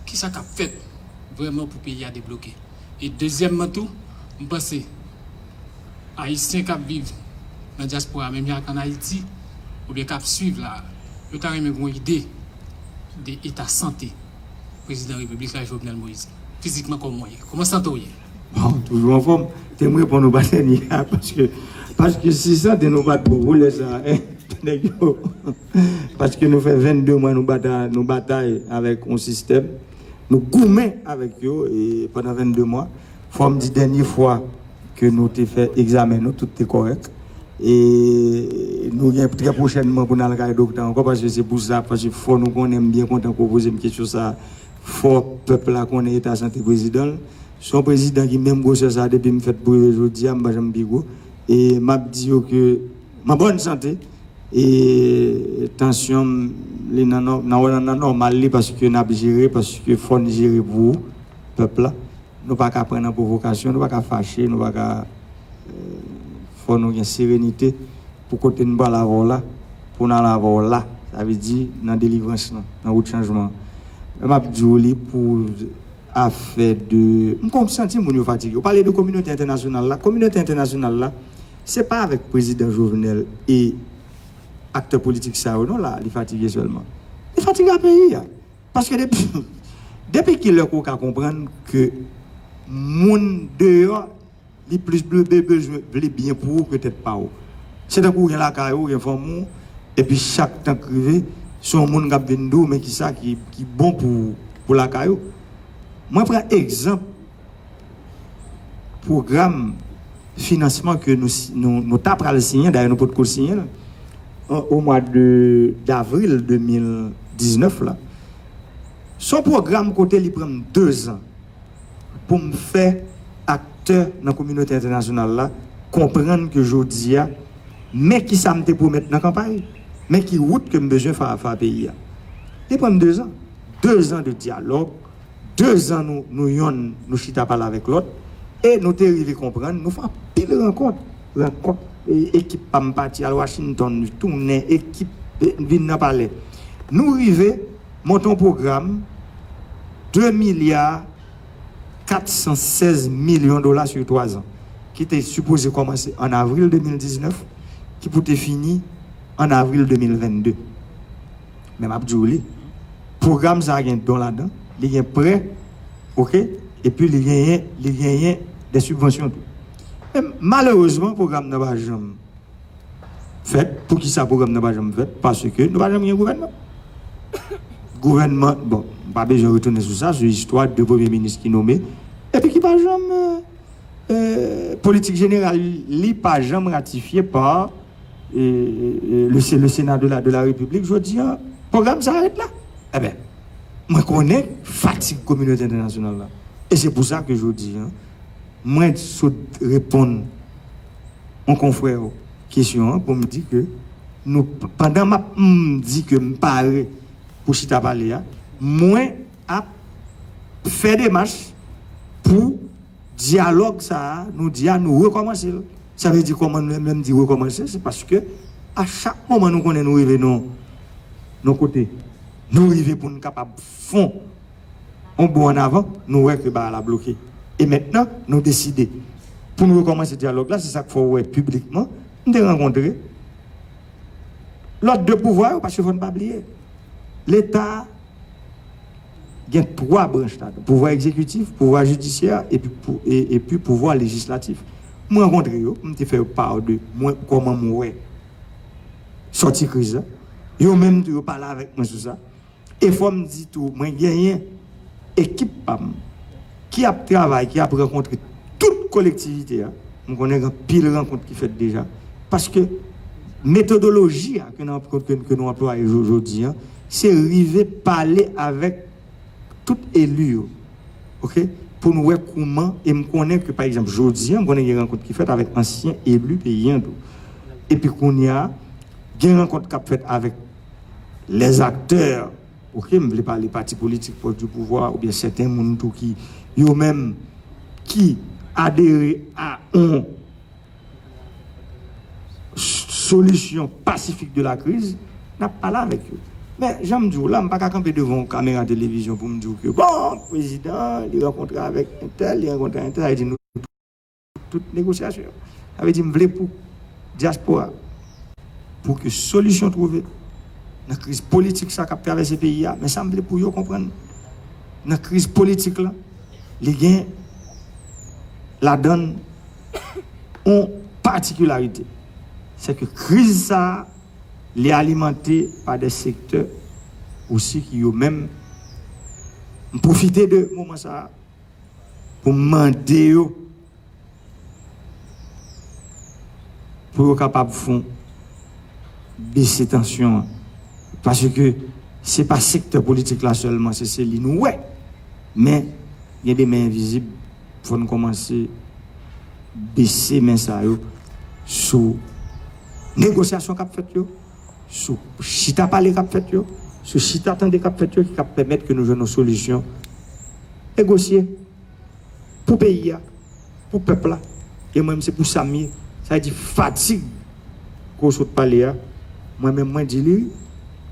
Kisa k ap fèt vrèman pou peyi a debloke? E dezyèmman tou, m panse Ayisyen k ap viv nan dyaspora, menm jan ak ann Ayiti, oubyen k ap swiv la, yo ta renmen gen yon ide de eta sante Prezidan Repiblik la, Jovenel Moïse. Fizikman, kòman w ye? Kòman sante w ye? Bon, toujou anfòm. Te m reponn ou pa dènye a, paske, paske si sante nou pa t bon pou lè sa a, nèg yo, paske nou fè vennde mwa nou batay, nou batay avèk yon sistèm, nou goumen avèk yo, e pandan vennde mwa, fò m di dènye fwa ke nou te fè egzamen nou, tout te kòrèk. E nou gen trè pwochènman pou n al kay doktè ankò, paske se pou sa, paske fò nou konnen, m byen kontan ke w poze m kesyon sa a, fò pèp la konnen eta sante prezidan l. Se yon prezidan ki menm gwosè sa a, depi m fèt pou rive jodi a, m pa janm pi gwo. E m ap di yo ke m an bòn sante, e tansyon m, li nan nò-, nan, nan, nan nòmal li, paske n ap jere, paske fò n jere pou pèp la. Nou pa ka pran nan pwovokasyon, nou pa ka fache, nou pa ka, euh, fò nou gen serenite pou kote n pral avè w la, pou n al avè w la. Sa vle di nan delivrans lan, nan wout chanjman an. Men m ap di w li pou afè de, m konn santi moun yo fatige. Ou pale de kominote entènasyonal la. Kominote entènasyonal la, se pa avèk prezidan Jovenel e aktè politik sa yo non la, li fatige sèlman. Li fatige a peyi a. Paske depi, depi kilè ke w ka konprann ke moun deyò, li plis be-, be-, bezwen vle byen pou ou ke tèt pa w? Se tankou w gen lakay ou, w gen fanmi w, epi chak tan k rive, se yon moun k ap vin di w, men kisa ki, ki bon pou, pou lakay ou. Mwen pran egzanp pwogram finansman ke nou, nou, nou ta pral siyen, dayè nou potko siyen l, o mwa de, davril de mil diznèf la. Se yon pwogram kote li pran m de zan pou m fè aktè nan kominote entènasyonal la konprann ke jodi a, men kisa m te pwomèt nan kanpay, men ki wout ke m bezwen fè a, fè a peyi a. Li pran m de zan. De zan de dyalòg, de zan nou, nou yonn, nou chita pale avèk lòt, e nou te rive konprann, nou fè anpil rankont, rankont, e, ekip pa m pati al Washington, tounen, ekip, e, vin nan palè. Nou rive monte yon pwogram de milya kat san sèz milyon dola sou twa zan, ki te sipoze kòmanse an avril de mil diznèf, ki pou te fini an avril de mil vennde. Men m ap di w li, pwogram sa a gen don ladan, li gen prè, oke, epi li genyen, li genyen de sibvansyon tou. Men malerezman, pwogram nan pa janm fèt. Poukisa pwogram nan pa janm fèt? Paske nou pa janm gen gouvènman. Gouvènman, bon, m pa bezwen retounen sou sa, sou istwa de premye minis ki nome, epi ki pa janm, e, e, politik jeneral li pa janm ratifye pa, e, e, e, le, le Sena de la, de la Repiblik. Jodi a, pwogram sa a ret la. Eben, mwen konnen fatig kominote entènasyonal la. E se pou sa ke jodi a, mwen sot reponn yon konfrè kesyon an pou m di ke nou, pandan m ap, m di ke m pare pou chita pale a, mwen ap fè demach pou dyalòg sa a, nou di a, nou rekòmanse l. Sa vle di kòman nou menm di rekòmanse, se paske a chak moman nou konnen nou rive nan yon kote, nou rive pou n kapab fon yon bon ann avan, nou wè ke bagay la bloke. E mentnan, nou deside pou nou rekòmanse dyalòg la, se sa k fè w wè piblikman, m te rankontre lòt de pouvwa yo, paske fò n pa bliye, Leta gen twa branch ladan, pouvwa egzekitif, pouvwa jidisyè, epi pou, e, epi pouvwa lejislatif. M rankontre yo, m te fè yo pa de mwen, kòman m wè sòti kriz la. Yo menm tou, yo pale avèk mwen sou sa. E fò m di tou, mwen genyen ekip pa m ki ap travay, ki ap rankontre tout kolektivite a. M konnen gen anpil rankont ki fèt deja. Paske metodoloji a ke nou, ke, ke nou anplwaye jo-, jodi a, se rive pale avèk tout eli yo, oke, pou n wè kouman, e m konnen ke, pa egzanp, jodi a, m konnen gen rankont ki fèt avèk ansyen eli peyi an tou. Epi kounye a, gen rankont k ap fèt avèk lèzaktè, oke, m vle pale pati politik pwòch di pouvwa, oubyen sèten moun tou ki, yo menm, ki adere a yon solisyon pasifik de la kriz, n ap pale avèk yo. Men, jan m di w la, m pa ka kanpe devan yon kamera televizyon pou m di w ke, bon, prezidan, li rankontre avèk entèl, li rankontre entèl, sa vle di nou tout negosyasyon. Sa vle di m vle pou dyaspora, pou ke solisyon twouve nan kriz politik sa k ap travèse peyi a, men sa m vle pou yo konprann, nan kriz politik la, li gen ladann yon patikilarite. Se ke kriz sa a, li alimante pa de sektè osi ki yo menm, m pwofite de moman sa a pou m mande yo pou yo kapab fon bese tansyon an. Paske se pa sektè politik la sèlman, se, se li nou wè. Men, gen de men envizib, fò n kòmanse bese men sa yo sou negosyasyon k ap fèt yo, sou chita pale k ap fèt yo, sou chita tande k ap fèt yo, ki k ap pèmèt ke nou jwenn yon solisyon negosye pou peyi a, pou pèp la. E mwen menm, se pou sa m ye. Sa vle di fatig ke w sot pale a, mwen menm, mwen di li,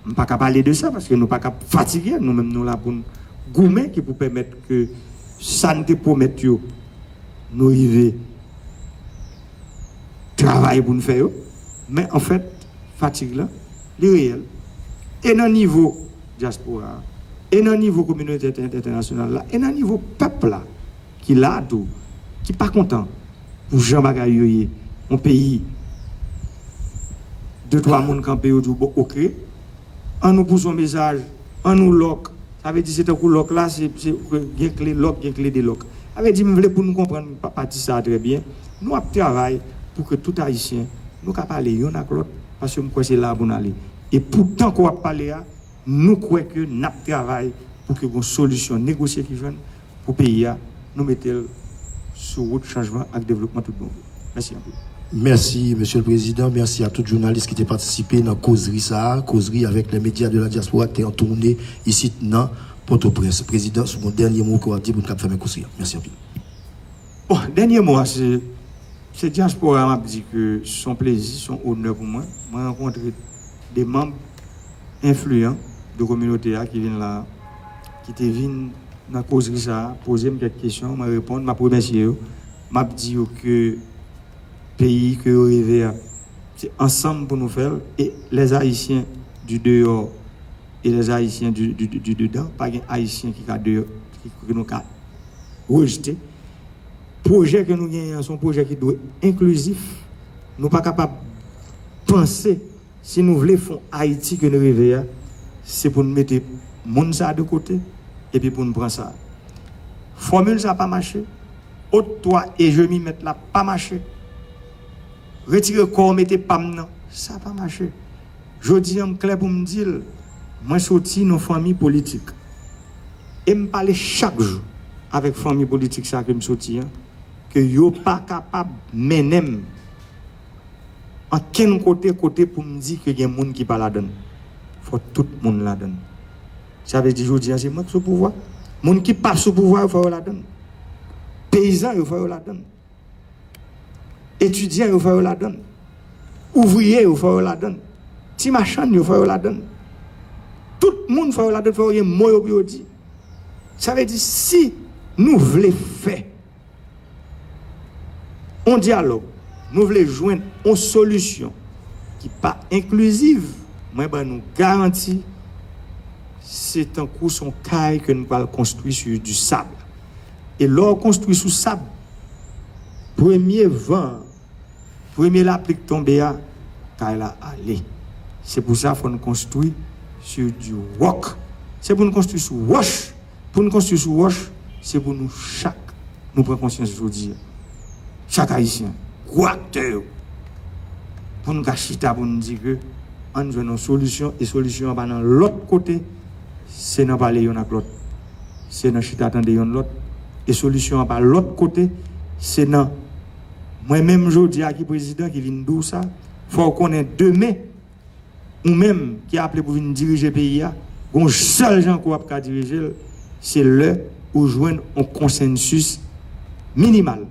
m pa ka pale de sa, paske nou pa ka fatige, nou menm, nou la pou n goumen, ki pou pèmèt ke sa n te pwomèt yo, nou rive travay pou n fè yo. Men, anfèt, fatig la, li reyèl. E nan nivo dyaspora a, e nan nivo kominote entè-, entènasyonal la, e nan nivo pèp la, ki la tou, ki pa kontan pou jan bagay yo ye. Yon peyi, de twa moun kanpe, yo di w, bon, oke, ann nou pouse yon mesaj, ann nou lòk. Sa vle di se tankou lòk la, se, se gen kle lòk, gen kle de lòk. Sa vle di m vle pou nou konprann pa-, pati sa a trè byen. Nou ap travay pou ke tout Ayisyen, nou ka pale youn ak lòt, paske m kwè se la pou n ale. E pou tan ke w ap pale a, nou kwè ke n ap travay pou ke gon solisyon negosye ki jwenn pou peyi a, nou mete l sou wout chanjman ak devlopman tout bon vre. Mèsi anpil. Mèsi, Mesye le Prezidan. Mèsi a tout jounalis ki te patisipe nan kozri sa a, kozri avec les médias de la diaspora ki te an toune isit nan Pòtoprens. Prezidan, si w gen yon dènye mo ke w ap di pou n kab fèmen kozri a. Mèsi anpil. Bon, dènye mo a, se, Se dyaspora a, m ap di ke se yon plezi, se yon onè pou mwen. Mwen rankontre de manm enfliyan de kominote a ki vin la, ki te vin nan kozri sa a, poze m kèk kesyon, mwen reponn, m ap remèsye yo. M ap di yo ke peyi ke yo reve a, se ansanm pou nou fè l. E les Haïtiens du dehors et les Haïtiens du, du, du, du dedans, pa gen Ayisyen ki ka deyò, ki, ke nou ka rejte. Pwojè ke nou genyen an, se yon pwojè ki dwe enklizif. Nou pa kapab panse, si nou vle fè yon Ayiti ke nou reve a, se pou n mete moun sa a de kote, epi pou n pran sa a. Fòmil sa a pa mache. Ôte-toi et je m'y mette la pa mache. Retire kò w, mete pa m nan, sa pa mache. Jodi a, m klè pou m di l, mwen soti nan fanmi politik. E m pale chak jou avèk fanmi politik sa ke m soti an, ke yo pa kapab mennen m ankenn kote, kote pou m di ke gen moun ki pa ladann. Fò tout moun ladann. Sa vle di jodi a, se mwen ki sou pouvwa. Moun ki pa sou pouvwa yo, fò yo ladann. Peyizan yo, fò yo ladann. Etidyan yo, fò yo ladann. Ouvriye yo, fò yo ladann. Ti machann yo, fò yo ladann. Tout moun, fò yo ladann, fò yo gen mo yo pou yo di. Sa vle di, si nou vle fè yon dyalòg, nou vle jwenn yon solisyon ki pa enkliziv, mwen ban nou garanti, se tankou se yon kay ke nou pral konstwi sou du sab. E lè w konstwi sou sab, premye van, premye lapli k tonbe a, kay la ale. Se pou sa fò n konstwi sou du rock. Se pou n konstwi sou wòch. Pou n konstwi sou wòch, se pou nou chak, nou pran konsyans jodi a. Chak Ayisyen, gwo aktè yo, pou n ka chita, pou n di ke ann jwenn yon solisyon, e solisyon an pa nan lòt kote, se nan pale yonn ak lòt. Se nan chita tande yonn lòt. E solisyon an pa lòt kote, se nan mwen menm jodi a ki prezidan ki vin di w sa, fò w konnen demen, ou menm ki aple pou vin dirije peyi a, gon sèl jan ke w ap ka dirije l, se lè ou jwenn yon konsensis minimal.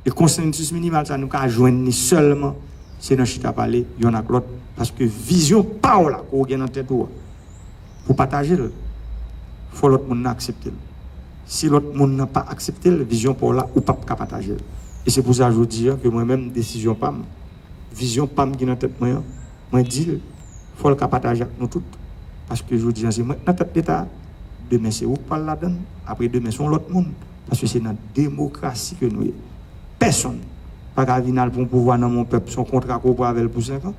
E konsensis minimal sa, nou ka jwenn li sèlman, se nan chita pale yonn ak lòt, paske vizyon pa w la ke w gen nan tèt ou a, pou pataje l, fò lòt moun nan aksepte l. Si lòt moun nan pa aksepte l, vizyon pa w la, ou p ap ka pataje l. E se pou sa jodi a ke mwen menm, desizyon pa m, vizyon pa m ki nan tèt mwen an, mwen di l, fò l ka pataje ak nou tout. Paske jodi a se mwen k nan tèt Leta, demen se ou k pral ladann, apre demen se yon lòt moun. Paske se nan demokrasi ke nou ye. Pèsonn pa ka vin al pran pouvwa nan men yon pèp, se yon kontra ke w pran avè l pou senk an,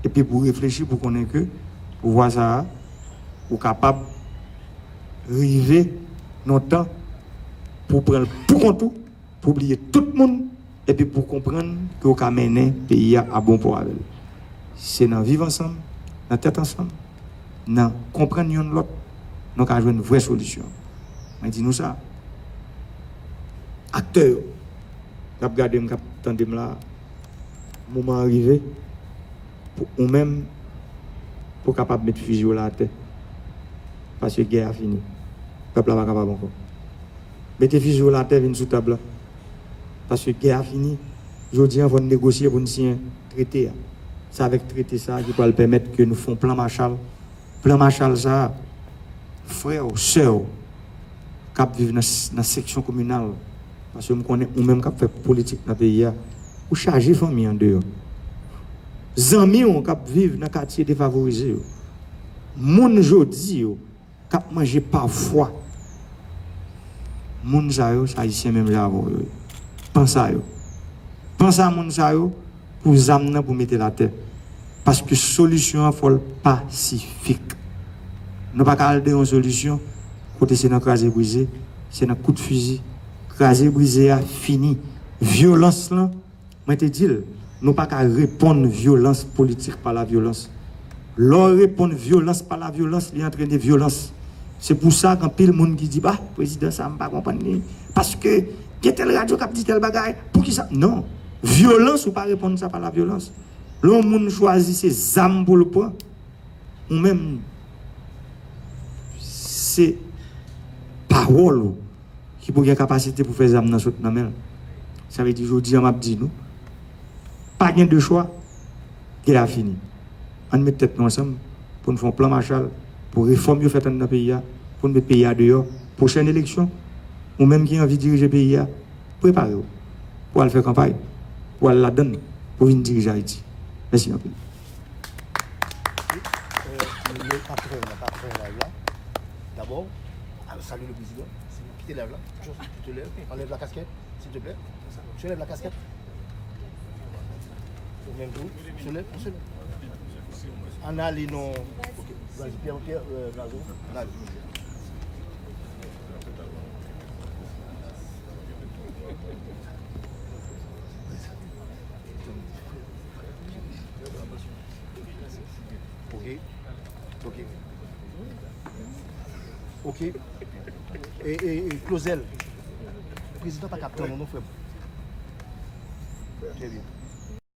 epi pou w reflechi, pou w konnen ke pouvwa sa a, ou kapab rive nan yon tan pou w pran l pou kont ou, pou w bliye tout moun, epi pou w konprann ke w ka mennen peyi a a bon pò avè l. Se nan viv ansanm, nan tèt ansanm, nan konprann yonn lòt, nou ka jwenn vrè solisyon. Mwen di nou sa, aktè yo k ap gade m, k ap tande m la, moman an rive pou ou menm, pou w kapab met fizi w la atè. Paske gè a fini. Pèp la pa kapab ankò. Mete fizi w la atè, vin sou tab la. Paske gè a fini. Jodi a, fò n negosye pou n siyen trete a. Se avèk trete sa a ki pral pèmèt ke nou fè yon plan Marshall. Plan Marshall sa a, frè w, sè w, k ap viv nan, nan seksyon kominal, paske m konnen ou menm k ap fè politik nan peyi a, ou chaje fanmi andeyò. Zanmi w k ap viv nan katye defavorize yo. Moun jodi yo k ap manje pafwa. Moun sa yo, se Ayisyen menm jan avè w yo ye. Panse a yo. Panse a moun sa yo, pou zam nan pou mete l atè. Paske solisyon an fò l pasifik. Nou pa ka al de yon solisyon kote se nan kraze brize, se nan kout fizi. Kraze brize a fini. Vyolans lan, mwen te di l, nou pa ka reponn vyolans politik pa lavyolans. Lè w reponn vyolans pa lavyolans, li antrene vyolans. Se pou sa gen anpil moun ki di, bah, prezidan sa, m pa konprann li. Paske gen tèl radyo k ap di tèl bagay. Poukisa? Non. Vyolans, ou pa reponn sa pa lavyolans. Lè yon moun chwazi se zam pou l pran, ou menm, se pawòl ou ki pou gen kapasite pou fè zam nan sot nan men l. Sa vle di, jodi a, m ap di nou, Pa gen de chwa. Gè a fini. Ann met tèt nou ansanm pou n fè yon plan Marshall, pou refòm yo fèt anndan peyi a, pou n met peyi a deyò. Pwochèn eleksyon, ou menm ki anvi dirije peyi a, prepare w pou al fè kanpay, pou al ladann, pou vin dirije Ayiti. Mèsi anpil. Mwen pa fè, pa fè live la. Dabò, al salye le prezidan. Kite live la. Just kite live. Anlèv la kaskèt, silvouplè. Monsieur, lève la casquette. Ou menm tou. Monsieur, lève, monsieur, lève. Ann ale non. Ok. Vas-y, Pierre, Pierre, euh, Nazo. Ann ale. Ok. Ok. Ok. E, e, e, Claudel. Prezidan pa ka tann ou non, frè m. Trè byen.